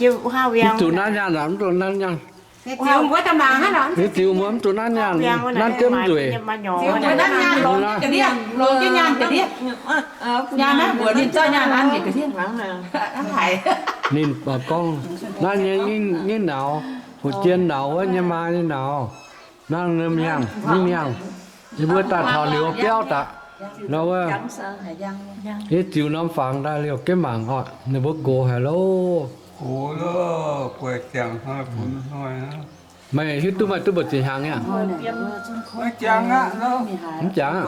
Mv zuqc nanv nyaanh aqv, mv zuqc nanv nyaanh. Mv ziux mbuo mv zuqc nanv nyaanh, nanv jienv mv nzueic. Ninh gorngv, naaiv nyei nyei nauz, hoqc jien nauz wuov nyei maa nyei nauz, naaiv mv mangc, mv mangc. Yie mbuo daaih taux liuz biauv daaih, nor wuov, yie ziux norm fangx daaih liouh gemv mangc oc, ninh mbuo gox haic loh. Meih hiuv duqv maaih duqv mbu'ziex hnyangx aqv? Mv jangx.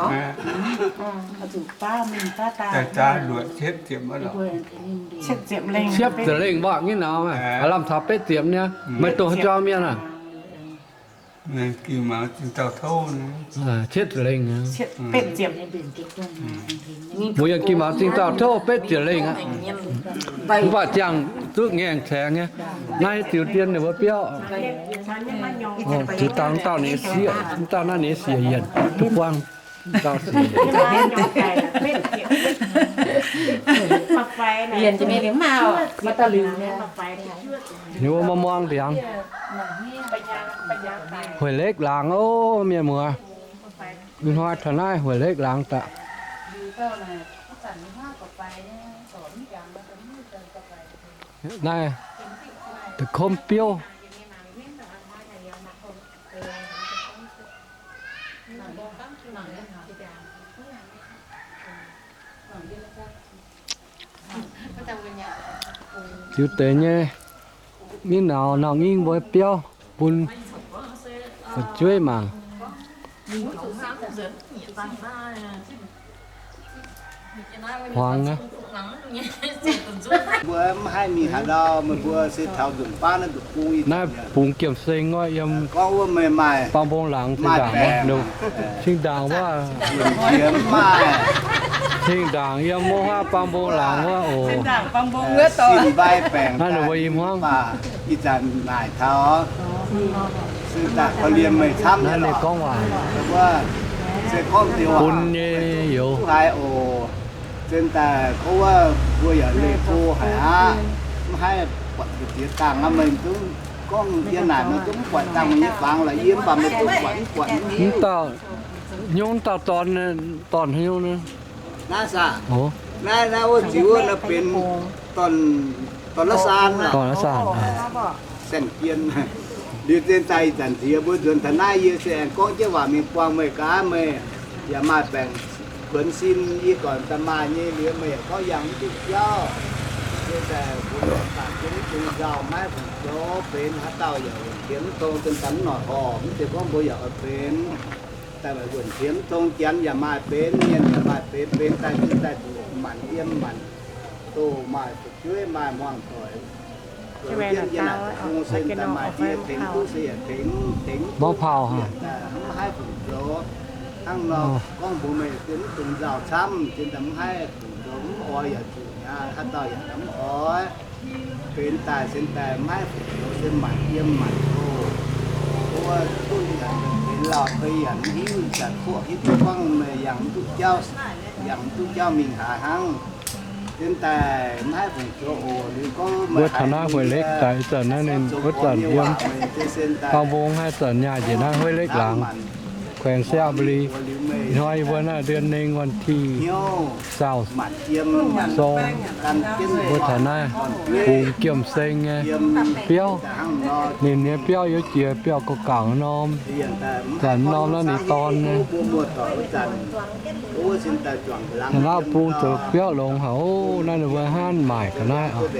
Ciepv ziepc lengh mborqv nyei nauz, lamh taux betv ziepc nyei. Meih dongh haaix jauv mienh aqv? Ciepv ziepc lengh. Mbuo yiem Ging Maaz Zingh Dauh Touv betv ziepc lengh aqv. Mv baac ziangh duqv ngaengc caengx nyei. Naaiv ziux dien ninh mbuo biauv. Ziux dangh dauh ninh sieqv, dauh naaiv ninh sieqv yienc duqv buangv. Dauh sieqv ninh mbuo muangx muangx ndiangx. Hueic Lekv Laangz ov, mienh muoz. Ih hnoi taux naaiv Hueic Lekv Laangz daaih. Naaiv da'komv biouv. Ziux deix nyei, mingh nauz nangh ing mbuo biauv bun fu'jueiv mangc. Huangx aqv. Mbuo mv haih mingh haaix ndau, meih mbuo se taux nzunc baav naaiv nduqc bung. Naaiv bungx Giemh Seng wuov yiem gorngv wuov meih maaih baang mbong laangz zinh ndaangc wuov, cing ndaangc wuov, cing ndaangc yiem wuov haav baang mbong laangz wuov oc. Sin mbai baengc naaiv ninh mbuo i hmuangv. Ih zanc naaic taux, se daaih korv-lienh meih camv naaiv ninh gorngv waac, se gorngv deix waac bun nyei youz haiz oc. Zinh daaih gorngv wuov mbuo yaac leih go haic aqv. Mv haih buatc ga'ziex dangh aqv, meih zungv gorngv yie naaic meih zungv mv buatc dangh meih nyei fangx lorqc, yie mv baac meih zungv buatc mv buatc mv hiuv. Mv dauh hnyouv, mv dauh dorn, dorn hnyouv naaiv saah? Naaiv, naaiv wuov ziux wuov naaiv benx dorn, dorn la'saan, dorn la'saan, saeng-jien. Liuz zinh daaih ih zanc nziex mbuo nzuonx taux naaiv yie se aengx gorngv jienv waac mingh buangh meih gaax, meih yaac maaih baengc kuonx sin yie gornc daaih maaih nyei liuz meih yaac gorngv yangh mv duqv jauv. Zinh daaih mbuo yaac baac jienv mv dungx nzauh maiv fungc zoux benx haaix dauh yaac wuonc qiex mv tong, zinh daaih mv noic horc mv zeiz gorngv mbuo yaac oix benx. Daaih wuonc qiex mv tong, janx yaac maaih benx, mienh yaac maaih benx, benx daaih zinh daaih zuqc manc yiem manc doh, maaih fu'jueiv, maaih hmuangv doic. Mv haih fungc zoux hnangv nor, gorngv mbuox meih mv dungx nzauh camv, zinh daaih mv haih fungc zoux, mv oix yaac zuqc mi'aqv, haaix dauh yaac mv oix. Benx daaih se daaih maiv fungc zoux se manc yiem manc oc. Wuov duqv yaac benx lauh fei yaac mv hiuv, zanc kuoqv hiuv duqv gorngv meih yangh mv duqv jauv, yangh mv duqv jauv mingh haaix hnangv. Benx daaih maiv fungc zoux oc. Liuz gorngv mbuo taux naaiv Hueic Lekv daaih, ih zanc naaiv ninh wuov zanc yiem Baang Mbong, haaix zanc nyaah njiec naaiv Hueic Lekv Laangz, แขวงไชยบุรี. Ih hnoi yie mbuo naaiv เดือนหนึ่ง วันที่ saau song, mbuo taux naaiv bungx Giemh Seng nyei biauv. Ninh nyei biauv youz jiex biauv gauh gangc norm, zanc norm naaiv ninh dorn nyei. Taux naaiv bung zoux biauv longx haic oc. Naaiv ninh mbuo hnangv maaic ga'naaiv oc.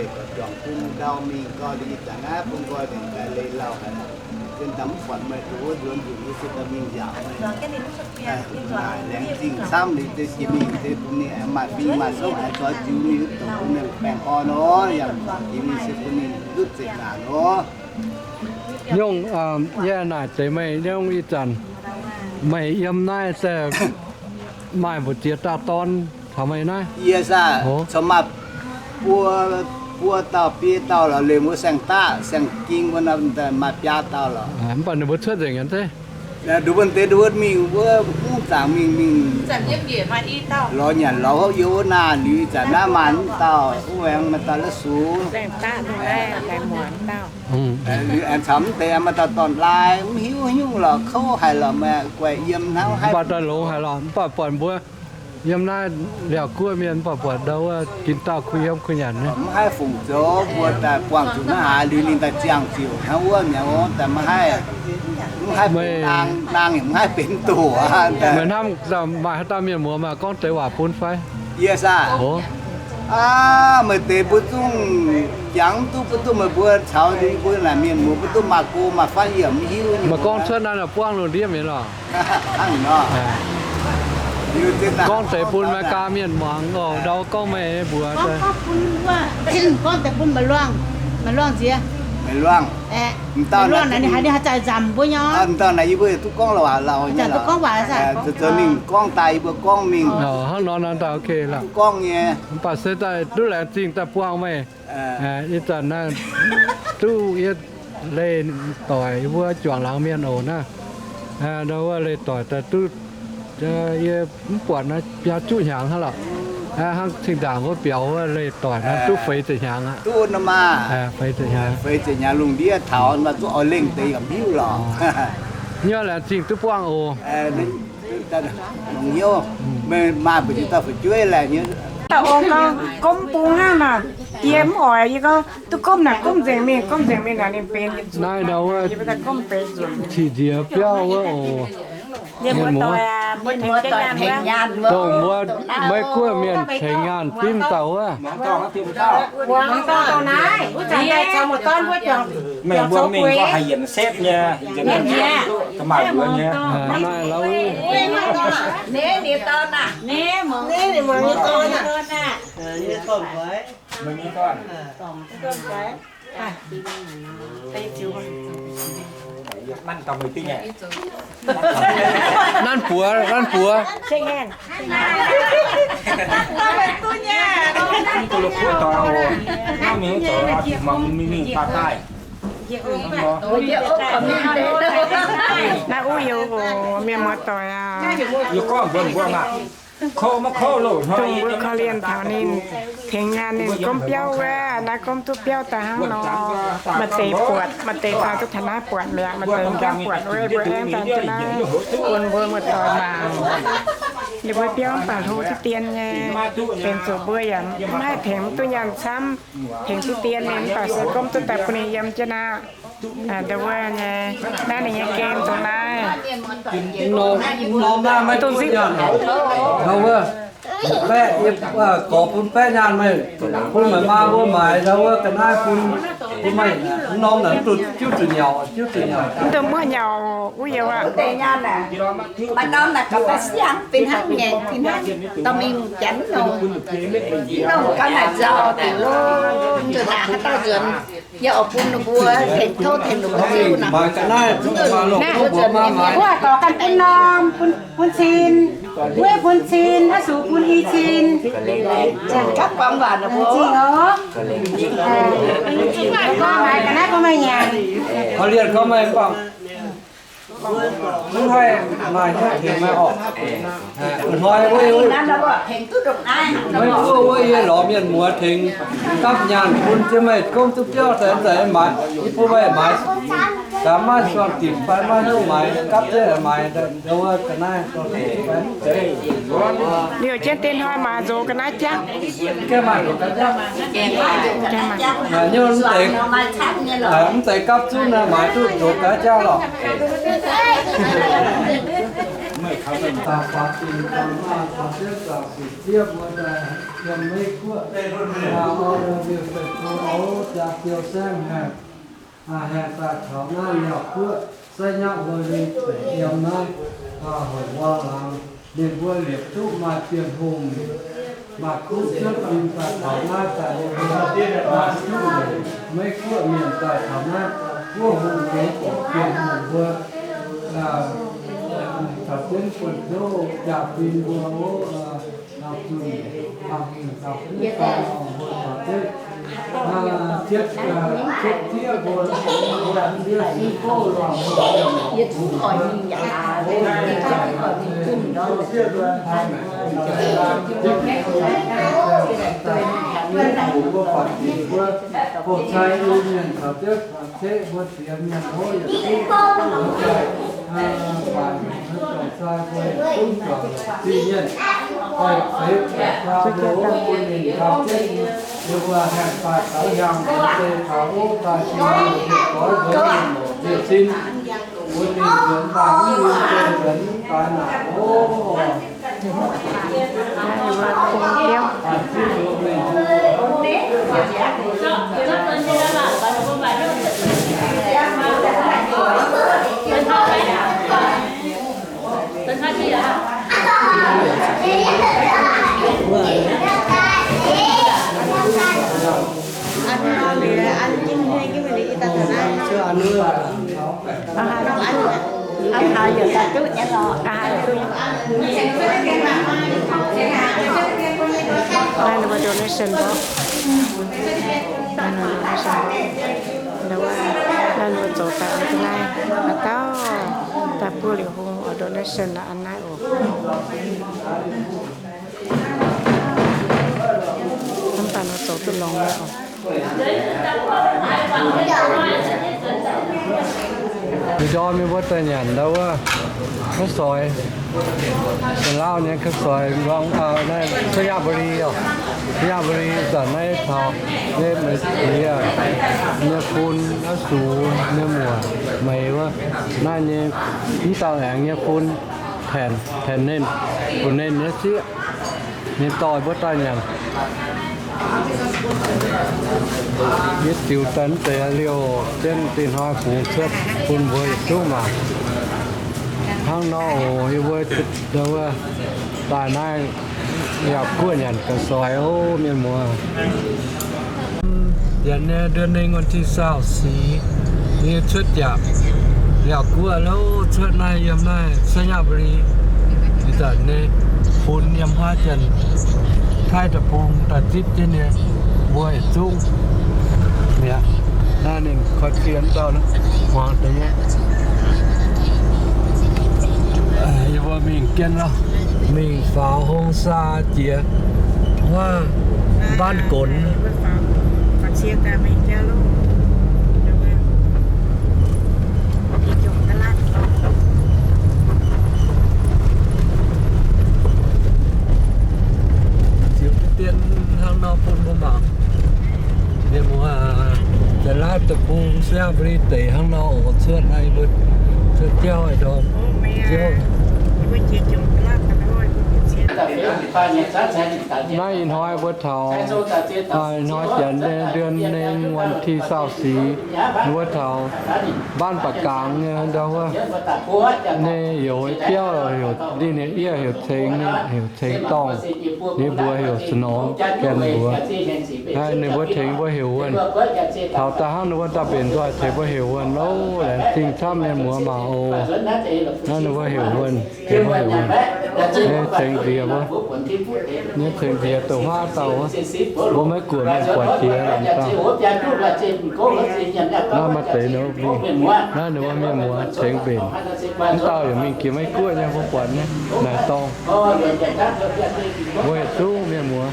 Nyungc, yie naaic deix meih nyungc ih zanc meih yiem naaiv se maaih mbu'ziex dauh dorn taux meih naaiv? Yie saah? Corc maaih buo, buo dauh biei dauh lorqc, liemh wuov saeng-daqv saeng-ging wuov nor maaih biaa dauh lorqc. Mv baac ninh mbuo cuotv nzengc nyei zeiv? Nduov mbuo deix nduov mingh wuov mv zaangc mingh mingh lorz nyanc lorz hopv yiem wuov naaic liuz, ih zanc naaiv maaih mv dauh wuov aengx maaih dauh la'sux. Liuz aengx caux mv deix maaih dauh dorn-laai mv hiuv nyungc lorqc, kouv haic lorqc, meih guaix yiem hnangv haaix. Mv baac daaih longx haic lorqc, mv baac buatc mbuo yiem naaiv liaauc guoqv mienh mv baac buatc ndau wuov ginv dauh kuh yiem kuh nyanc nyei. Mv haih fungc zoux, mbuo daaih buangh zuqc naaiv haaix liuz ninh daaih ziangh ziouc hnangv wuov mi'aqv, daaih maiv haih, mv haih benx naang, naang yaac mv haih benx doc aqv. Meih hnamv maaih haaix dauh mienh muoz maaih gorngv deix waac bun fai? Yie saah? Aav, meih deix mbuo zungv jangx mv duqv, mbuo duqv meih mbuo caux mbuo naaic mienh muoz mbuo duqv maaih go maaih fatv yie mv hiuv. Meih gorngv cuotv naaiv buangv lungh ndiev mi'aqv lorqc. Gorngv deix bun America mienh muangx oc, ndau gorngv meih mbuox. Gorngv deix bun Maiv Luangh, Maiv Luangh nziex. Maiv Luangh, ninh haiz ninh haaix zanc nzamc mbuo nyei. Dauh naaic yie mbuo duqv gorngv waac lauh, duqv gorngv waac, zoux mingh gorngv daaih yie mbuo gorngv mingh. Hnangv nor nor daaih ok lorqc. Gorngv nyei. Mv baac se daaih duqv laengz zingh daaih buangh meih. Ih zanc naaiv duqv yie leih doic yie mbuo juangc laangz mienh oc naaiv. Ndau wuov leih doic daaih duqv, yie mv buatc naaiv biaa juqv hnyangx hnangv lorqc. Hnangv cing-ndaangc wuov biaux wuov leih doic naaiv duqv feix ziepc hnyangx aqv. Feix ziepc hnyangx, feix ziepc hnyangx lungh ndiev taux zuqc oix lengh deix yaac mv hiuv lorqc. Nyouz laengz zingh duqv buangh oc. Longx hnyouv, meih maaih mbu'ziex dauh fu'jueiv laengz hnyouv. Dauh ong gorngv, gomv bung hnangv naaic, yie mv oix. Yie gorngv, duqv gomv naaic gomv nzengc mingh, gomv nzengc mingh naaic ninh benx. Naaiv ndau wuov, qiex njiec biauv wuov oc. Mienh muoz-doic, mbuo tengx jienv nyaanh wuov. Dongh mbuo Meiv Guoqv mienh tengx nyaanh dimv dauh wuov. Muangx dauh naaiv, wuov zanc daaih caux muoz-dorn mbuo juangc, meih mbuo mingh gorngv haih yienc setv nyei, yienc setv, maaih mbuox nyei. Naaiv lauh, naaiv ninh dorn aac, naaiv ninh muangx nyei dorn aac. Nanv buoz, nanv buoz. Naaiv uv youz oc, mienh muoz-doic aac. Dongh mbuo korv-lienh taux ninh, tengx nyaanh ninh gomv biauv wuov, naaiv gomv duqv biauv daaih hnangv nor. Maaih deix buatc, maaih deix taux duqv taux naaiv buatc mi'aqv, maaih deix mv gaengh buatc wuov, mbuo aengx daaih jienv naaiv bun mbuo muoz-doic mangc. Ninh mbuo biauv mv baac hlo diqv dien nyei, benx zuqc mbuo yaac mv haih tengx mv duqv nyaanh camv, tengx diqv dien ninh mv baac se gomv duqv daaih bun ninh yiem jienv aqv. Ndau wuov nyei, naaiv ninh nyei gen dongh naaiv. Norm naaiv maiv duqv nyaanh. Ndau wuov, baeqv, gorx bun baeqv nyaanh meih, bun meih maa mbuo maaiz, ndau wuov ga'naaiv bun, bun meih, norm naaic mv duqv, jiuv zuqc nyauc, jiuv zuqc nyauc. Mv duqv muoqv nyauc wuov youz aqv. Maaih norm naaic gauh daaih siang fih hnangv nyei, fih hnangv dorh mingh janx nongh, nongh gauh naaic nzauh deix longx, nzuonx naaic haaix dauh nzuonx, yie oix bun ninh mbuo tengx tov tengx ninh mbuo ziux naaic. Wuov gorx ganh bun norm, bun, bun cin, wuov bun cin, hnangv sux bun i cin. Gapv gorngv waac ninh mbuo. Zingh oc. Gorngv maaih ga'naaiv gorngv meih nyanc. Korv-lienh gorngv meih mv baac mv haih maaih hnyouv tengx meih orqc. Hnoi wuov, maiv buov wuov yie lorz mienh muoz tengx gapv nyaanh bun jienv meih gomv duqv biauv daaih, daaih maaiz, yie bun meih maaiz, gaax maiv suangx dimc fai maiv hnyouv maaiz, gapv jienv maaiz, ndau wuov ga'naaiv. Liouh jienv deix hnoi maaiz nzox ga'naaiv jangv. Mv deix, mv deix gapv zunv maaiz duqv nzox ga'naaiv jangv lorqc. Haengh daaih taux naaiv Liauh Guoqv, sai nyauv mbuo ninh deix yiem naaiv hoc wuov laangz, ninh mbuo liepc duqv maaih Bienh Hungh, maaih kuv cuotv fim daaih taux naaiv daaih, ninh mbuo maaih duqv Meiv Guoqv mienh daaih taux naaiv, wuov hungh zoux doqc Bienh Hungh mbuo caux jienv buonv-jouv jaa-fin mbuo, zunh, zunh, mbuo caux jienv, cietv, cietv diev Mbuo ceix mienh taux diev ceix mbuo ziex mienh hlo yietc zungv, mbuo ceix faix mbuo zoux ceix mbuo yietc zungv zoux zingh mienh, ceix faix mbuo wuov bun ninh gauh jienv, yie mbuo haih daaih taux hiaangx mbuo se taux wuov daaih Tin-Hungh hieh goiv nzuonx mienh mouc ziec sin, bun ninh nzuonx daaih mv liuz, nzuonx daaih naaic oc. Ăn no liuz ăn jin hei jienv mingh liuz yie daaih taux naaiv. Ăn haaix yietc daaih duqv nyei lorqc. Naaiv donation mborqv. Naaiv donation mborqv. Naaiv mbuo zoux daaih naaiv, haaix dauh daaih buo liuz hung oc, donation naaiv, an naaiv oc. Mv baac nor zoux duqv longx nyei oc. Ih ndorm mienh mbuo daaih nyanc ndau wuov ข้าวซอย Da'lauv nyei ข้าวซอย Sanyabuli oc. Sanyabuli zanc naaiv taux nyei meix ziex nyei fun, naaiv sux nyei muoc meix wuov, naaiv nyei mv dauh aengx nyei fun, Tengx, tengx ninh, bun ninh nyei sieqv, ninh dorh mbuo daaih nyanc. Yie ziux daaih mv deix liouh jienv dinh hnoi bungx cuotv bun mbuo yietc zungv mangc. Hnangv nor oc, yie mbuo daaih naaiv yaac guoqv nyanc ข้าวซอย oc, mienh muoz. Yietc nyei เดือนหนึ่ง วันที่ซาวสี่ nyei cuotv jaax, yaac guoqv louv cuotv naaiv yiem naaiv สระบุรี ih zanc nyei funx yiem haav janx Taiv deic-bung daaih zipv jienv nyei mbuo yietc zungv mi'aqv. Naaiv ninh koi fienx dauh muangx deix nyei. Yie mbuo mingh jienv lorqc, mingh faaux hong saa jiex wuov บ้านกลน ziux deix dien hnangv nor bun mbuo mangc. Mienh muoz, Taiv deic-bung สระบุรี deic hnangv nor oc. Cuotv naaiv mbuo cuotv jauv ndorm. Naaiv ih hnoi mbuo taux, ih hnoi janx nyei เดือนหนึ่ง วันที่ซาวสี่ mbuo taux บ้านป่ากลาง nyei ndau wuov, nyei youz biauv heuc, ninh nyei yiev heuc Ceng, heuc Ceng Dorngh, ninh mbuox heuc Snorm Gaen mbuox. Naaiv ninh mbuo tengx mbuo heuc wuonh. Taux daaih hnangv ninh mbuo daaih mbenc nzoih tengx mbuo heuc wuonh loh. Laengz zingh camv mienh muoz mangc oc. Naaiv ninh mbuo heuc wuonh, tengx mbuo heuc wuonh. Nyei ceng nziex mbuo, nyei ceng nziex douc huaav dauh wuov, mbuo maiv guoqv mienh buatc jiex laengz dauh. Naaiv maaih deix ninh mbuo mingh, naaiv ninh mbuo mienh muoz tengx mbenc. Mv dauh yaac mingh jiex maiv guoqv nyei, mbuo buatc nyei naaic dorngh. Mbuo yietc zungv mienh muoz,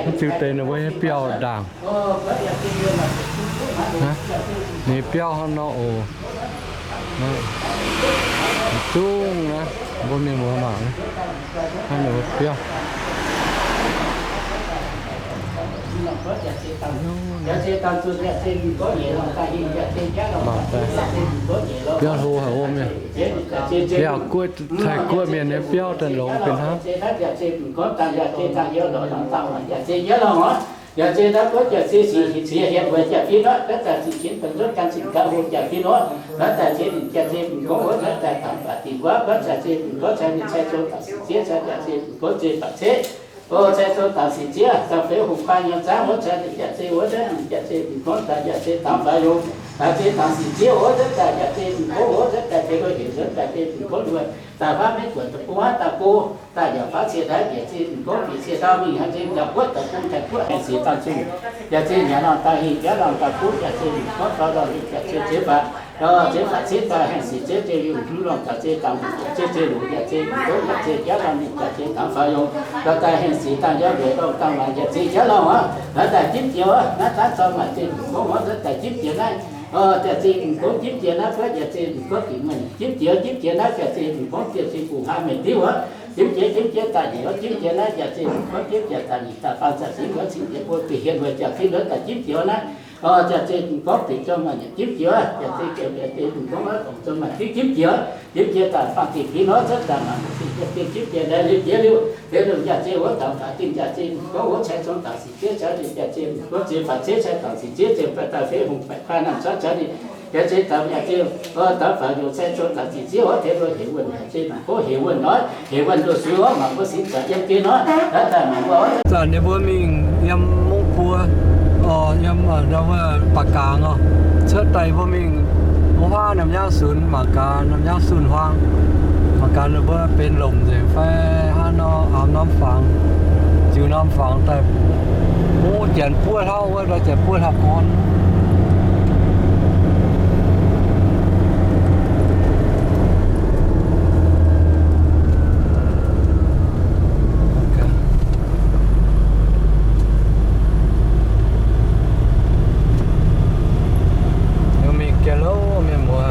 mv ziux deix ninh mbuo nyei biauv ndaangc. Ninh biauv hnangv nor oc. Zungv naaiv mbuo mienh muoz mangc naaiv, ninh mbuo biauv. Mangc daaih, biauv hlo haic wuov mienh. Biauv hlo, Taiv-Guoqv mienh nyei biauv daaih longx benx hnangv. Yaac zeiz daaih guoqv jaax zeiz sic hietc ziex hietc weic jaax fiev nor, daaih zinh qienx benx nzutv gan zinh gauh hlo jaax fiev nor, daaih zinh jaax zeiz benx gorngv wuov, daaih dangx baac dingc wuov, gorngv jaax zeiz benx gorngv cai ninh cai zoux daaih sic zieqv, cai jaax zeiz benx gorngv zeiz baac ceqv. O, cai zoux daaih sic zieqv, daaih feix hungh kuaai nyei zaangv wuov, cai ninh jaax zeiz wuov, daaih ninh jaax zeiz benx gorngv daaih jaax zeiz dangx faix yongh. Yaac zeiz dangc sic ziev wuov, nzuonx daaih yaac zeiz m'gorngv wuov, nzuonx daaih tengx nduov heuc, nzuonx daaih zeiz m'gorngv nduov, daaih faanv maiv buatc deic-bung aqv, daaih go, daaih yaac faanv cie daaih mbiec zeiz m'gorngv bieqc cie ndau mingh, yaac zeiz jauv buov deic-bung taaih buov haengh sic daaih zungh, yaac zeiz nyanc lorngh daaih hingh, biauv lorngh daaih buv, yaac zeiz m'gorngv dau lorngh hingh, yaac zeiz ziex baac, yaac zeiz faatv ciev daaih haengh sic ziev, zeiz yungh hlu lorngh daaih zeiz dangc, zeiz zeiz luc, yaac zeiz m'gorngv, yaac zeiz biauv lorngh hingh, yaac zeiz dangc faaux yungh, lorqc daaih haengh sic daaih njormh mbuoqc lorngh dangh maaic, yaac zeiz biauv lorngh aqv, lorqc daaih jimv jiex aqv, naaiv daaih zorqv maaic zeiz m'gorngv wuov, lorqc daaih jimv jiex naaiv. Yaac zeiz m'gorngv jimv jiex naaiv buatc, yaac zeiz m'gorngv dingc meih jimv jiex, jimv jiex naaiv, yaac zeiz m'gorngv jiex cin bungx haa meih diuv wuov, jimv jiex, jimv jiex daaih nyiec wuov, jimv jiex naaiv, yaac zeiz m'gorngv jimv jiex daaih nyiec daaih faanh zaah singx wuov cin jiex mbuo bieqc hien weic jaax fih lorqc daaih jimv jiex naaiv. Yaac zeiz m'gorngv dingc zorqv maaic nyiec jimv jiex, yaac zeiz jimv jiex, yaac zeiz m'gorngv wuov dongh zorqv maaic diuv jimv jiex, jimv jiex daaih faanh dingc fingx nor cuotv daaih maaic, yaac zeiz jimv jiex laeh liuz jiex liuz, liuz yaac zeiz wuov dangc faatv dingh, yaac zeiz m'gorngv wuov cai zong dangc sic ziev cai, yaac zeiz m'gorngv zeiz faatv ziev cai dangc sic ziev, zeiz baeqc daaih fei hungh baeqc kuaaiv naamh cuotv cai, yaac zeiz dangc, yaac zeiz dangc faatv yungh cai zong dangc sic ziev wuov, tengx mbuo heuc wuonh, yaac zeiz m'gorngv heuc wuonh nor, heuc wuonh nduqc suiv wuov, mangc mbuo singx zanc yiem gen nor, daaih mangc mbuo. Zanc ninh mbuo mingh yiem mungv buo, yiem ndau wuov Baac Gaax oc. Cuotv daaih mbuo mingh wuov haav Namh Yaangv Sunc, mangc gaax Namh Yaangv Sunc huaang, mangc gaax ninh mbuo benx lomc nzengc fai hnangv nor, aamx norm fangx, ziux norm fangx daaih. Mungv janx buov hlauv wuov, janx buov hlauv-gorn. Mingh gau loh mienh muoz.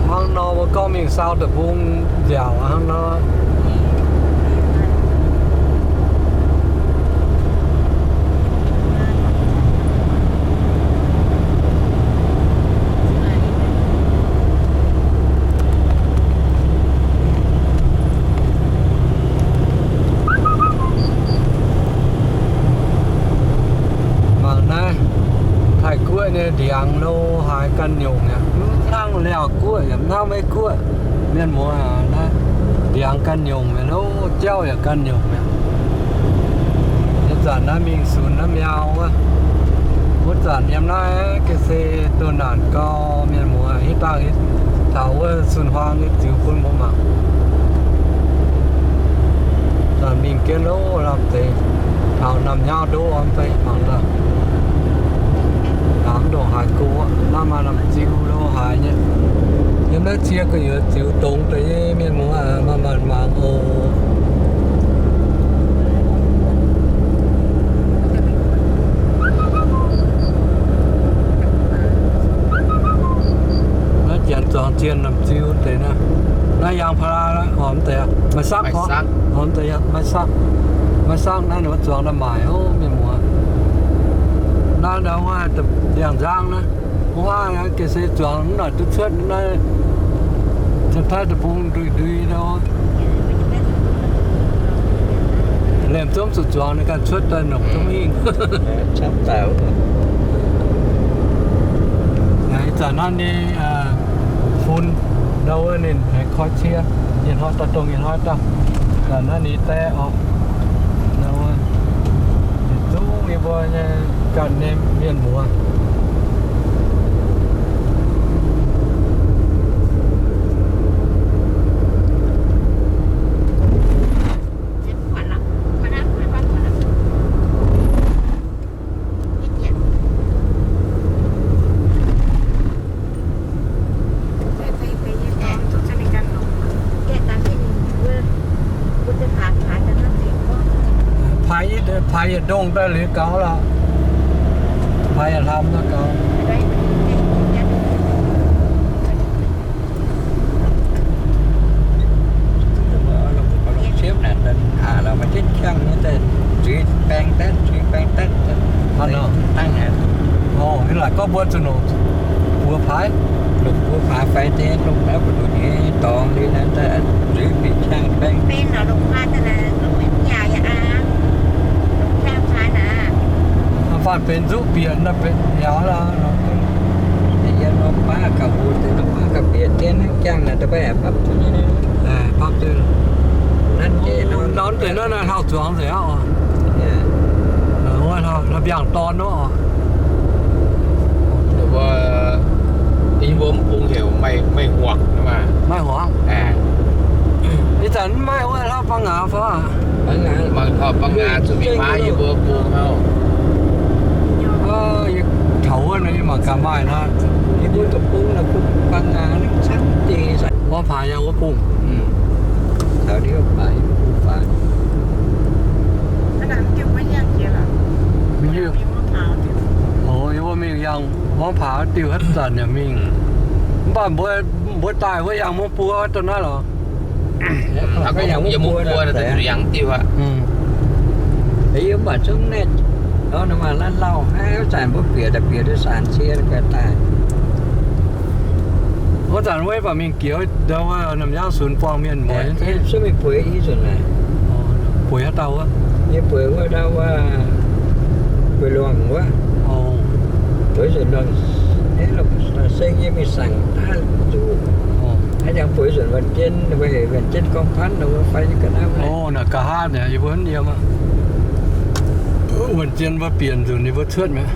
Hnangv nor mbuo gorngv mingh sau deic-bung nziaauc hnangv nor. Mangc naaiv, Taiv-Guoqv nyei ndiangx lo haaix ganh nyungc aqv. Mv hnangv Laauv guoqv yaac mv hnangv Meiv Guoqv. Mienh muoz aac, naaiv ndiangx ganh nyungc mi'aqv, jauv yaac ganh nyungc mi'aqv. Ih zanc naaiv mingh sunx naaiv miau wuov, wuov zanc yiem naaiv ga'sie doh naanc gau, mienh muoz, hitv dangh taux wuov sun-huaang nyei ziux bun mbuo mangc. Zanc mingh jienv loh lamh deix taux Namh Nyauv Ndoqv mv bei mangc daaih. Lamh ndongc haaix go, maaih maaih lamh ziu lo haaix nyei. Yiem naaiv cie gu'nyuoz ziux dongz deix nyei, mienh muoz maaih maaih mangc oc. Naaiv janx zuangx zienh lamh ziu deix naaiv. Naaiv ยางพารา horpc deix, maiv sakv, horpc deix, maiv sakv, maiv sakv naaiv ninh mbuo zuangx daaih maaic oc, mienh muoz. Naaiv ndau wuov ndiangx-nzangv naaiv, wuov ga'sie zuangx mv noic duqv cuotv naaiv, Janx-Taiv deic-bung ndui-ndui ndau. Lemh zomv zuqc zuangx ninh ganh cuotv daaih nongc zomv hingh. Ih zanc naaiv nyei fun ndau wuov ninh haiz koi cie, nyei hnoi daaih dongh nyei hnoi daaih. Zanc naaiv ninh die oc. Ndau wuov ninh zungv yie mbuo nyei ganh nyei mienh muoz. Paaix yietc, paaix yietc ndongh daaih liuz gaux lorqc. Paaix yietc hlamv daaih gaux. Longc ciepv naaic, aa, lorz maaih jienv qangx nyei daaih zuiz baeng daetv, zuiz baeng daetv. Hnangv nor. Dangh naaic. Ov, ih laaic gorngv mbuo zuqc longc buoz paaix. Longc buoz paaix fai deix longc naaiv mbu'ndongx nyei dorngx liuz naaiv daaih zuiz bieqc qangx baeng. Faanh benx nzuqv bieqc naaiv benx yaac lorqc. Yie norm baav gauh mbuo deix norm baav gauh Norm deix naaiv hlauv-zuangx nzengc aqv. Hlauv-mbiaangx dorn nor. Yie mbuo mv bung heuc Maiv Huangx. Maiv Huangx. Ih zanc maiv maaih wuov hlauv-bangc ngaax fai? Hlauv-bangc ngaax zuqc mingh maaih yie mbuo bung hnangv. Taux wuov nor yie mangc gaax maaih nor. Yie mbuo deic-bung bung bangc ngaax camv deix. Wuov paaix yangh wuov bung. Yie mbuo mingh yangh wuov paaix diuh haaix zanc yaac mingh. Mv baac mbuo, mbuo daaih wuov yangh mungv buo dongh naaiv lorqc. Yie mbuo yangh diuh aqv. Yie mv baac zungv naaiv, nor maaih lauh lauh haaix zanc mbuo bieqc daaih bieqc deix saanx cie daaih. Wuov zanc wuov baac mingh jiex ndau wuov Namh Nyaauv Sunx buangh mienh muoz. Bueix haaix dauh wuov? Yie bueix wuov ndau wuov, bueix luangc wuov. Bueix nzunc luangc, seng yie mingh saangc daaih zuqc. Hnangv jangx bueix nzunc Wuonh Jien, Wuonh Jien gorngv kuanv nor wuov fai ga'naaiv. Naaic ga'haav naaic yie mbuo mv yiem aqv. Wuonh Jien mbuo bieqc nzunc ninh mbuo cuotv mi'aqv.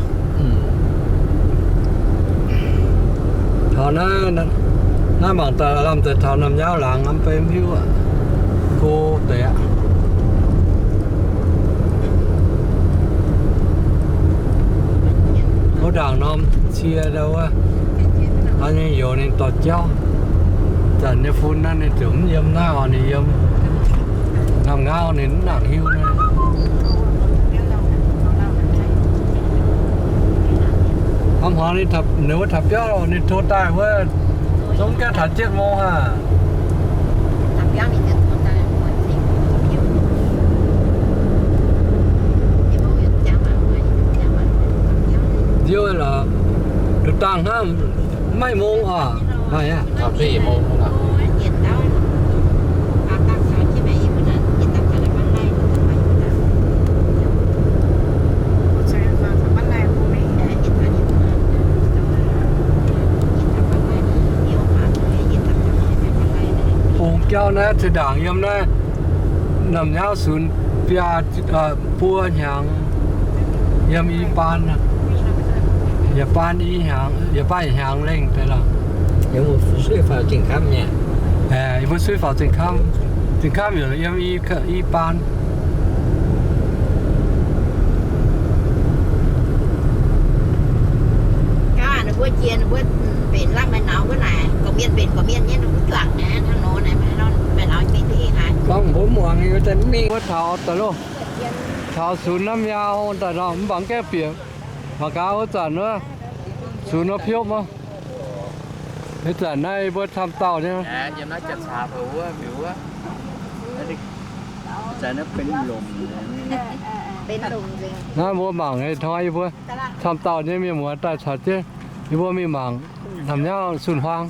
Taux naaiv, naaiv mangc daaih lamh daaih taux Namh Nyaauv laangz hnangv, mv bei mv hiuv aqv. Go deix aqv. Wuov ndaangc norm cie ndau wuov, haaix nyungc youz ninh dorh jauv. Zanc nyei fun naaiv ninh ziouc mv yiem naaiv oc, ninh yiem Namh Nyaauv ninh mv nangc hiuv naaiv. Hnangv hmuangx ninh wuov taux biauv ninh tov daaih wuov, zungv gaengh taux เจ็ดโมง aqv. Nziouv lorqc, nduqc dangh hnangv, maiv mungz oc. Bungx jauv naaiv, ceix ndaangc yiem naaiv Namh Nyaauv Sunx biaa, buo hnyangx, yiem i baan, yietc baan i hnyangx, yietc baan hnyangx lengh deix lorqc. Yie mbuo suiv faaux Zingh Kamv, yie mbuo suiv faaux Zingh Kamv, Zingh Kamv yaac yiem i baan. Gaax ninh mbuo jiex ninh mbuo mbenc lamh maaih naux wuov naaic, gorqv-mienh mbenc gorqv-mienh nyei, ninh mbuo juangc hnangv nor naaic, maaih naux mbenc haaix. Gorngv mbuo muangx, mingh wuov taux daaih loh, taux Sunx Namh Nyaauv daaih nor, mv baac gaengh bieqc mangc gaax wuov zanc wuov, Sunx wuov piopv wuov. Ih zanc naaiv mbuo camv dauh nyei. Naaiv mbuo mangc hnoi yie mbuo camv dauh nyei mienh muoz daaih caux jienv yie mbuo mingh mangc Namh Nyaauv Sunx Huaang.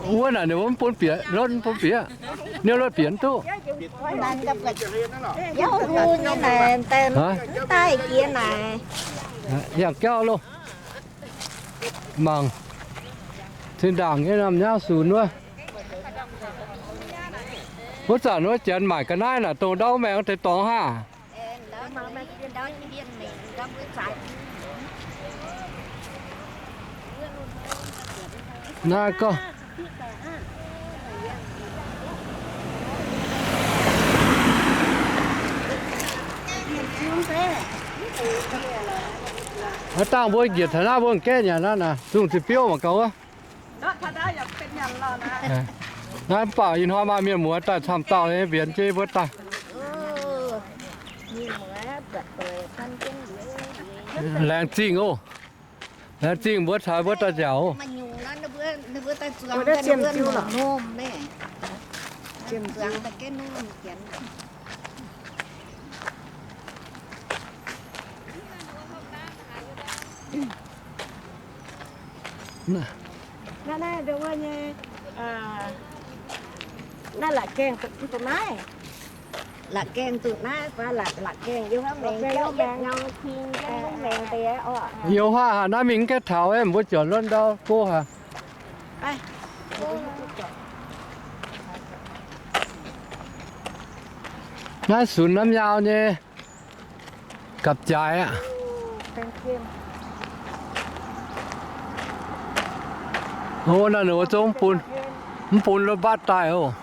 Wuov naaic ninh mbuo mv bun bieqc, lotv mv bun bieqc, niouv lotv bieqc mv duqv. Yangh jauv loh. Mangc cing-ndaangc nyei Namh Nyaauv Sunx wuov. Wuov zanc wuov janx maaic ga'naaiv naaic dongh ndau maengx deix dorngx haah. Naaiv gorngv, aav dangh mbuo njiec taux naaiv mbuo gaeqv nyanc naaiv naaic, zungh ziepc biouv mangc gaax wuov. Naaiv mv baac ih hnoi maaih mienh muoz daaih camv dauh nyei mbienx jienv mbuo daaih. Laengz zingh oc. Laengz zingh mbuo caux mbuo daaih nziaauc oc. Naaiv, naaiv ndau wuov nyei, naaiv la'gaengh dongh naaiv. La'gaengh zuqc naaiv, la'gaengh yiem wuov maengx, yiem wuov maengx deix oc. Yiem wuov haaix naaiv mingh gaengh taux, mbuo juangc luonv ndau go haic. Naaiv sunx Namv Nyaau nyei gapv-jaaix aqv. O, naaiv ninh mbuo zungv mv bun, mv bun rov mbatv daaih oc.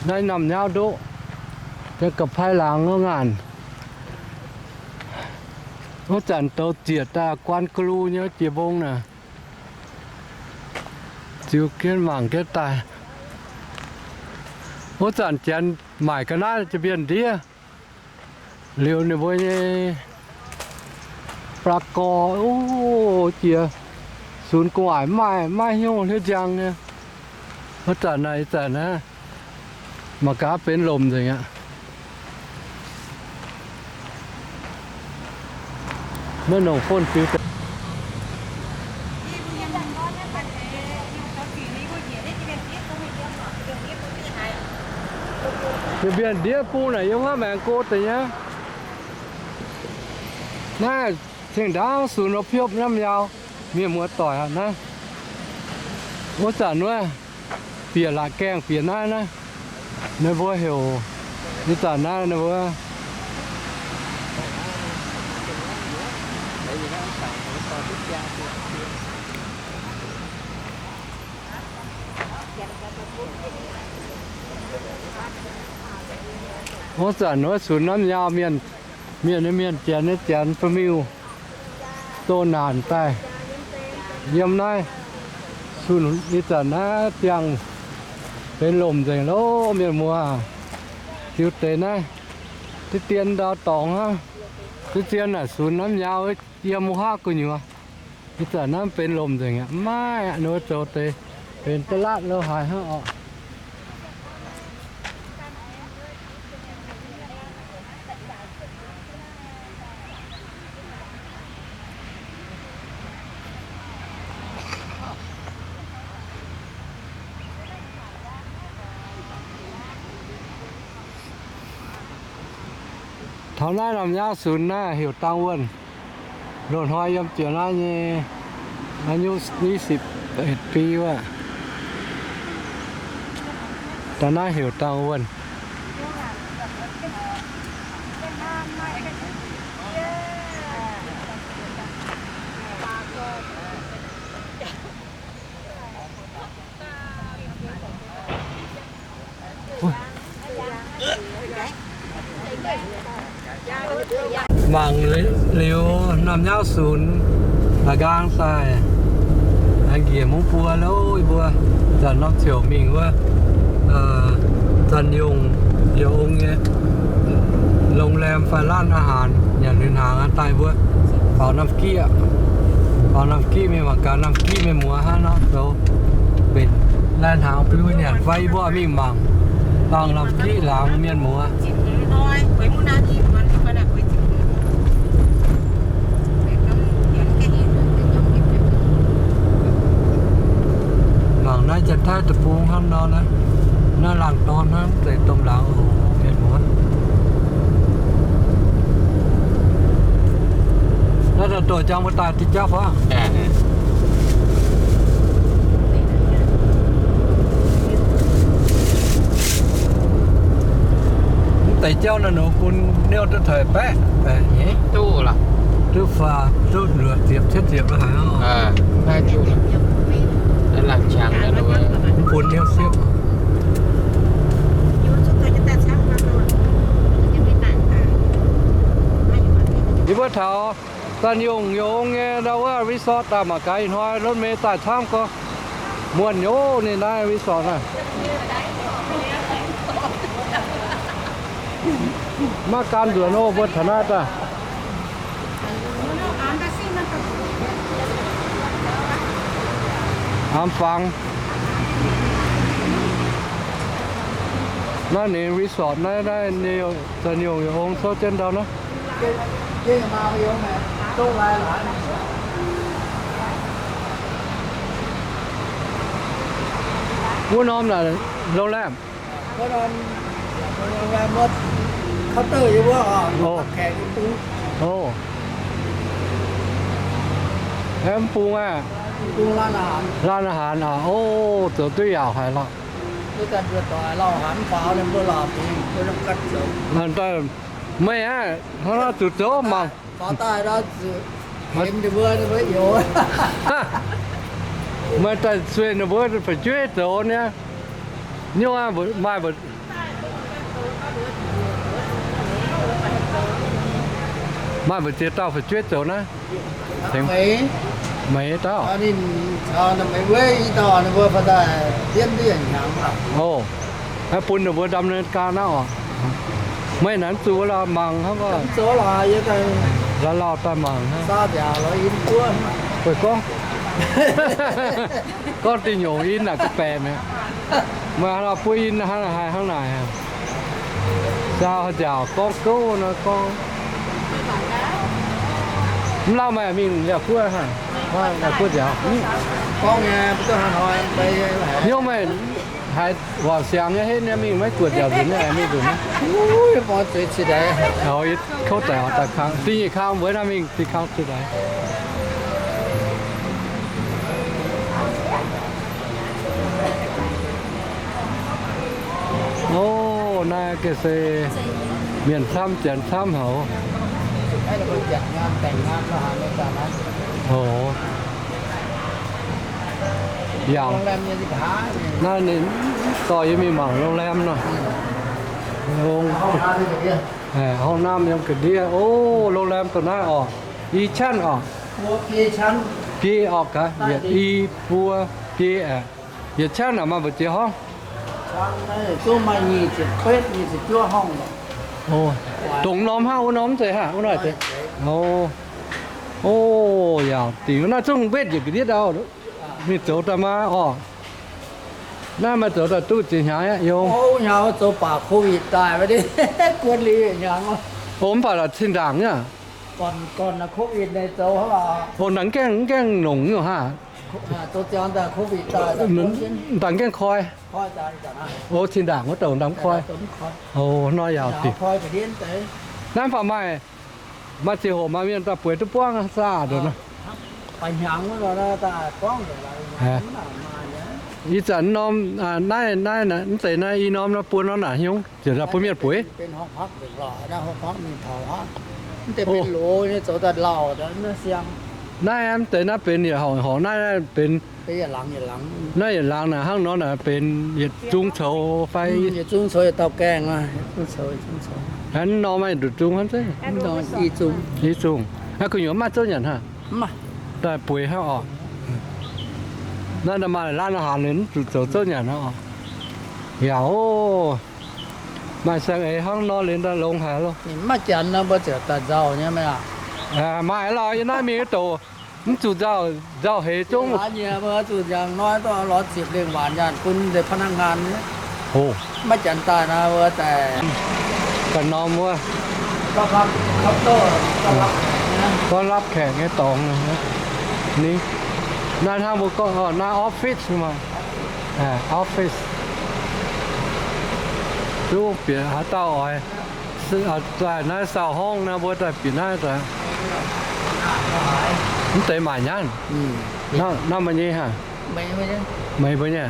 Naaiv Namv Nyaau ndoqv, ga'pai laangz wuov ngaanc. Wuov zanc douz ziec daaih guaan ga'lu nyei jiex mbong naaic. Ziux jienv mangc jienv daaih. Wuov zanc Janx maaic ga'naaiv jiex mbienv ndiev. Liuz ninh mbuo nyei ba'laqc gorx, o, jiex sunx gu'nguaaic maiv maaih hnyouv hliuv njang nyei. Wuov zanc naaic, ih zanc naaiv mangc gaax benx lomc nzengc aqv. Maiv nongc fon fiu deix. Jiex mbienv ndiev bung naaic yiem wuov maengx go deix nyei. Naaiv cing ndaangc sunx nor piopv Namv Nyaau, mienh muoz doic aqv naaiv. Wuov zanc wuov bieqc la'gaengh bieqc naaiv naaiv, ninh mbuo heuc, ih zanc naaiv ninh mbuo Wuov zanc wuov sunx Namv Nyaau mienh, mienh nyei mienh, Janx nyei Janx, fa'miuh doh naanc daaih yiem naaiv sunx. Ih zanc naaiv ziangh benx lomc nzengc loh mienh muoz. Ziux deix naaiv, deix dien ndau dorngx hnangv. Deix dien naaic sunx Namv Nyaau yiem wuov haav gu'nyuoz. Ih zanc naaiv benx lomc nzengc aqv, maiv aqv, ninh mbuo zoux deix benx da'latv lo haaix hnangv oc. Taux naaiv Namv Nyaau sunx naaiv heuc Dang Wuonh, loz-hnoi yiem ziouc naaiv nyei, อายุยี่สิบเอ็ดปี wuov. Daaih naaiv heuc Dang Wuonh. Mangc liuz Namv Nyaau sunx la'nqaang daaih, aengx njiec mungv buo loh, yie mbuo zanc norm ziouc mingh wuov, Zanh Yungh Youh Ong nyei โรงแรม fai ร้านอาหาร nyanc liuz hnaangx daaih mbuo faaux Namh Giqv. Faaux Namh Giqv mingh mangc gaax Namh Giqv mienh muoz hnangv nor zoux mbenc lai hnaangx biu nyanc fai, yie mbuo mingh mangc, mangc Namh Giqv laangz mienh muoz. Mangc naaiv Janx-Taiv deic-bung hnangv nor naaiv, naaiv laangz dorn hnangv, deix domh laangz oc mienh muoz. Naaiv daaih doqc jangx mbuo daaih diqv jauv fai? Mv deix jauv naaiv nor bun niouv duqv taux baeqv, baeqv nyei. Duqv lorqc. Duqv faaux, duqv luoqc ziepc cietv ziepc lo haaix oc. Mv bun niouv siepv. Yie mbuo taux Zanh Yungh Youh Ong nyei ndau wuov resort daaih mangc gaax ih hnoi รถเมล์ daaih camv gorngv muonh nyei oc. Ninh naaiv resort naaiv maiv gan nzuonx oc, mbuo taux naaiv daaih. Hnamv fangx. Naaiv ninh resort naaiv, naaiv ninh za'nyungc yaac ong souv jienv ndau naaiv. Wuov norm naaic โรงแรม. Oc. Mv bung aah. Laan aah haanx aac. Oc, zoux duqv yaauc haic lorqc. Meih aah, hnangv naaiv zuqc zoux mangc. Meih daaih sueih ninh mbuo fu'jueiv zoux nyei. Nyungc maaih mbuo, maaih mbu'ziex dauh fu'jueiv zoux naaiv? Meix dauh. Oc, bun ninh mbuo ดำเนินการ naaiv oc. Meih naaic zuqc wuov lorqc, mangc hnangv oc. Lauh lauh daaih mangc hnangv. Gorngv, gorngv dinh nyungc in naaic ga'baeqc mi'aqv. Meih hnangv buov in hnangv haaix hnangv naaic. Saau haaix nziaauc gorngv gouv nor gorngv. Mv lauh meih mingh yaac buov, yaac buov nziaaux. Hnyouv meih haiz waac siangx nyei henv nyei mingh maiv guoqv nziaaux nzunc nyei mingh nzunc nyei. Kouv daic daaih kangv, dingh nyeic kangv mbuo naaiv mingh dingh kangv ciex daic. Oc, naaiv gengh se mienh camv, janx camv haic. Oc, yaac naaiv ninh dorh yie mingh mangc โรงแรม nor. ห้องน้ำ yiem ga'ndiev. Oc, โรงแรม dongh naaiv oc. I qanv oc. Biei oc gaax, yietc i buo biei aeqv. Yietc qanv aeqv, maaih mbu'ziex horngv? Dongh norm hnangv wuov norm mv zeiz hnangv wuov noic deix. Oc, yaac dingc naaiv zungv wetv yietc ga'ndiev ndau. Mingh zoux daaih maa oc. Naaiv maaih zoux daaih duqv ziex hnyangx aqv, yungz. Oc, mv baac cin-ndaangc nyei. Oc, mv gaengh, mv gaengh longc nyei hnangv. Mv baac mv gaengh koi. Oc, cin-ndaangc wuov douc mv koi. Oc, nor yaac dingc. Naaiv mv baac maaih, maaih ziangh hoc maaih mienh daaih bueix duqv buangv saah ndoqc nor. Ih zanc norm, naaiv, naaiv, mv deix naaiv i norm nor buo norm naaic hnyungv ziouc daaih bun mienh bueix. Naaiv mv deix naaiv benx yietc horngc, horngc naaiv, naaiv benx, naaiv yietc laangz naaic hnangv nor naaic benx yietc zung coux fai? Hnangv nor maaih nduqc zung hnangv zeiv. I zung. Naaiv gu'nyuoz maaih zouv nyanc hnangv. Daaih bueix hnangv oc. Naaiv maaih laanh aqv, haaix ninh mv zuqc zoux zouv nyanc hnangv oc. Yaac oc. Maaih saeng-eix hnangv nor liuz daaih longx haic loh. Mv maaih janx nor mbuo ziouc daaih nzauh nyei meih aqv. Maaih lorqc, yie naaiv mingh douc mv zuqc nzauh, nzauh heix zungv. Zuqc nzauh hnoi lorz ziepc lengh waanc nyaanh bun nzengc พนักงาน nyei. Maiv janx daaih nor mbuo daaih ganh norm wuov, gorngv รับแขก nyei dorngx. Naaiv hnangv mbuo gorngv naaiv office maah, office. Duqv bieqc haaix dauh oix daaih naaiv saau horngh nor, mbuo daaih bieqc naaiv daaih. Mv deix maaic nyanv. Naaiv meih nyei hnangv? Meih mbuo nyei.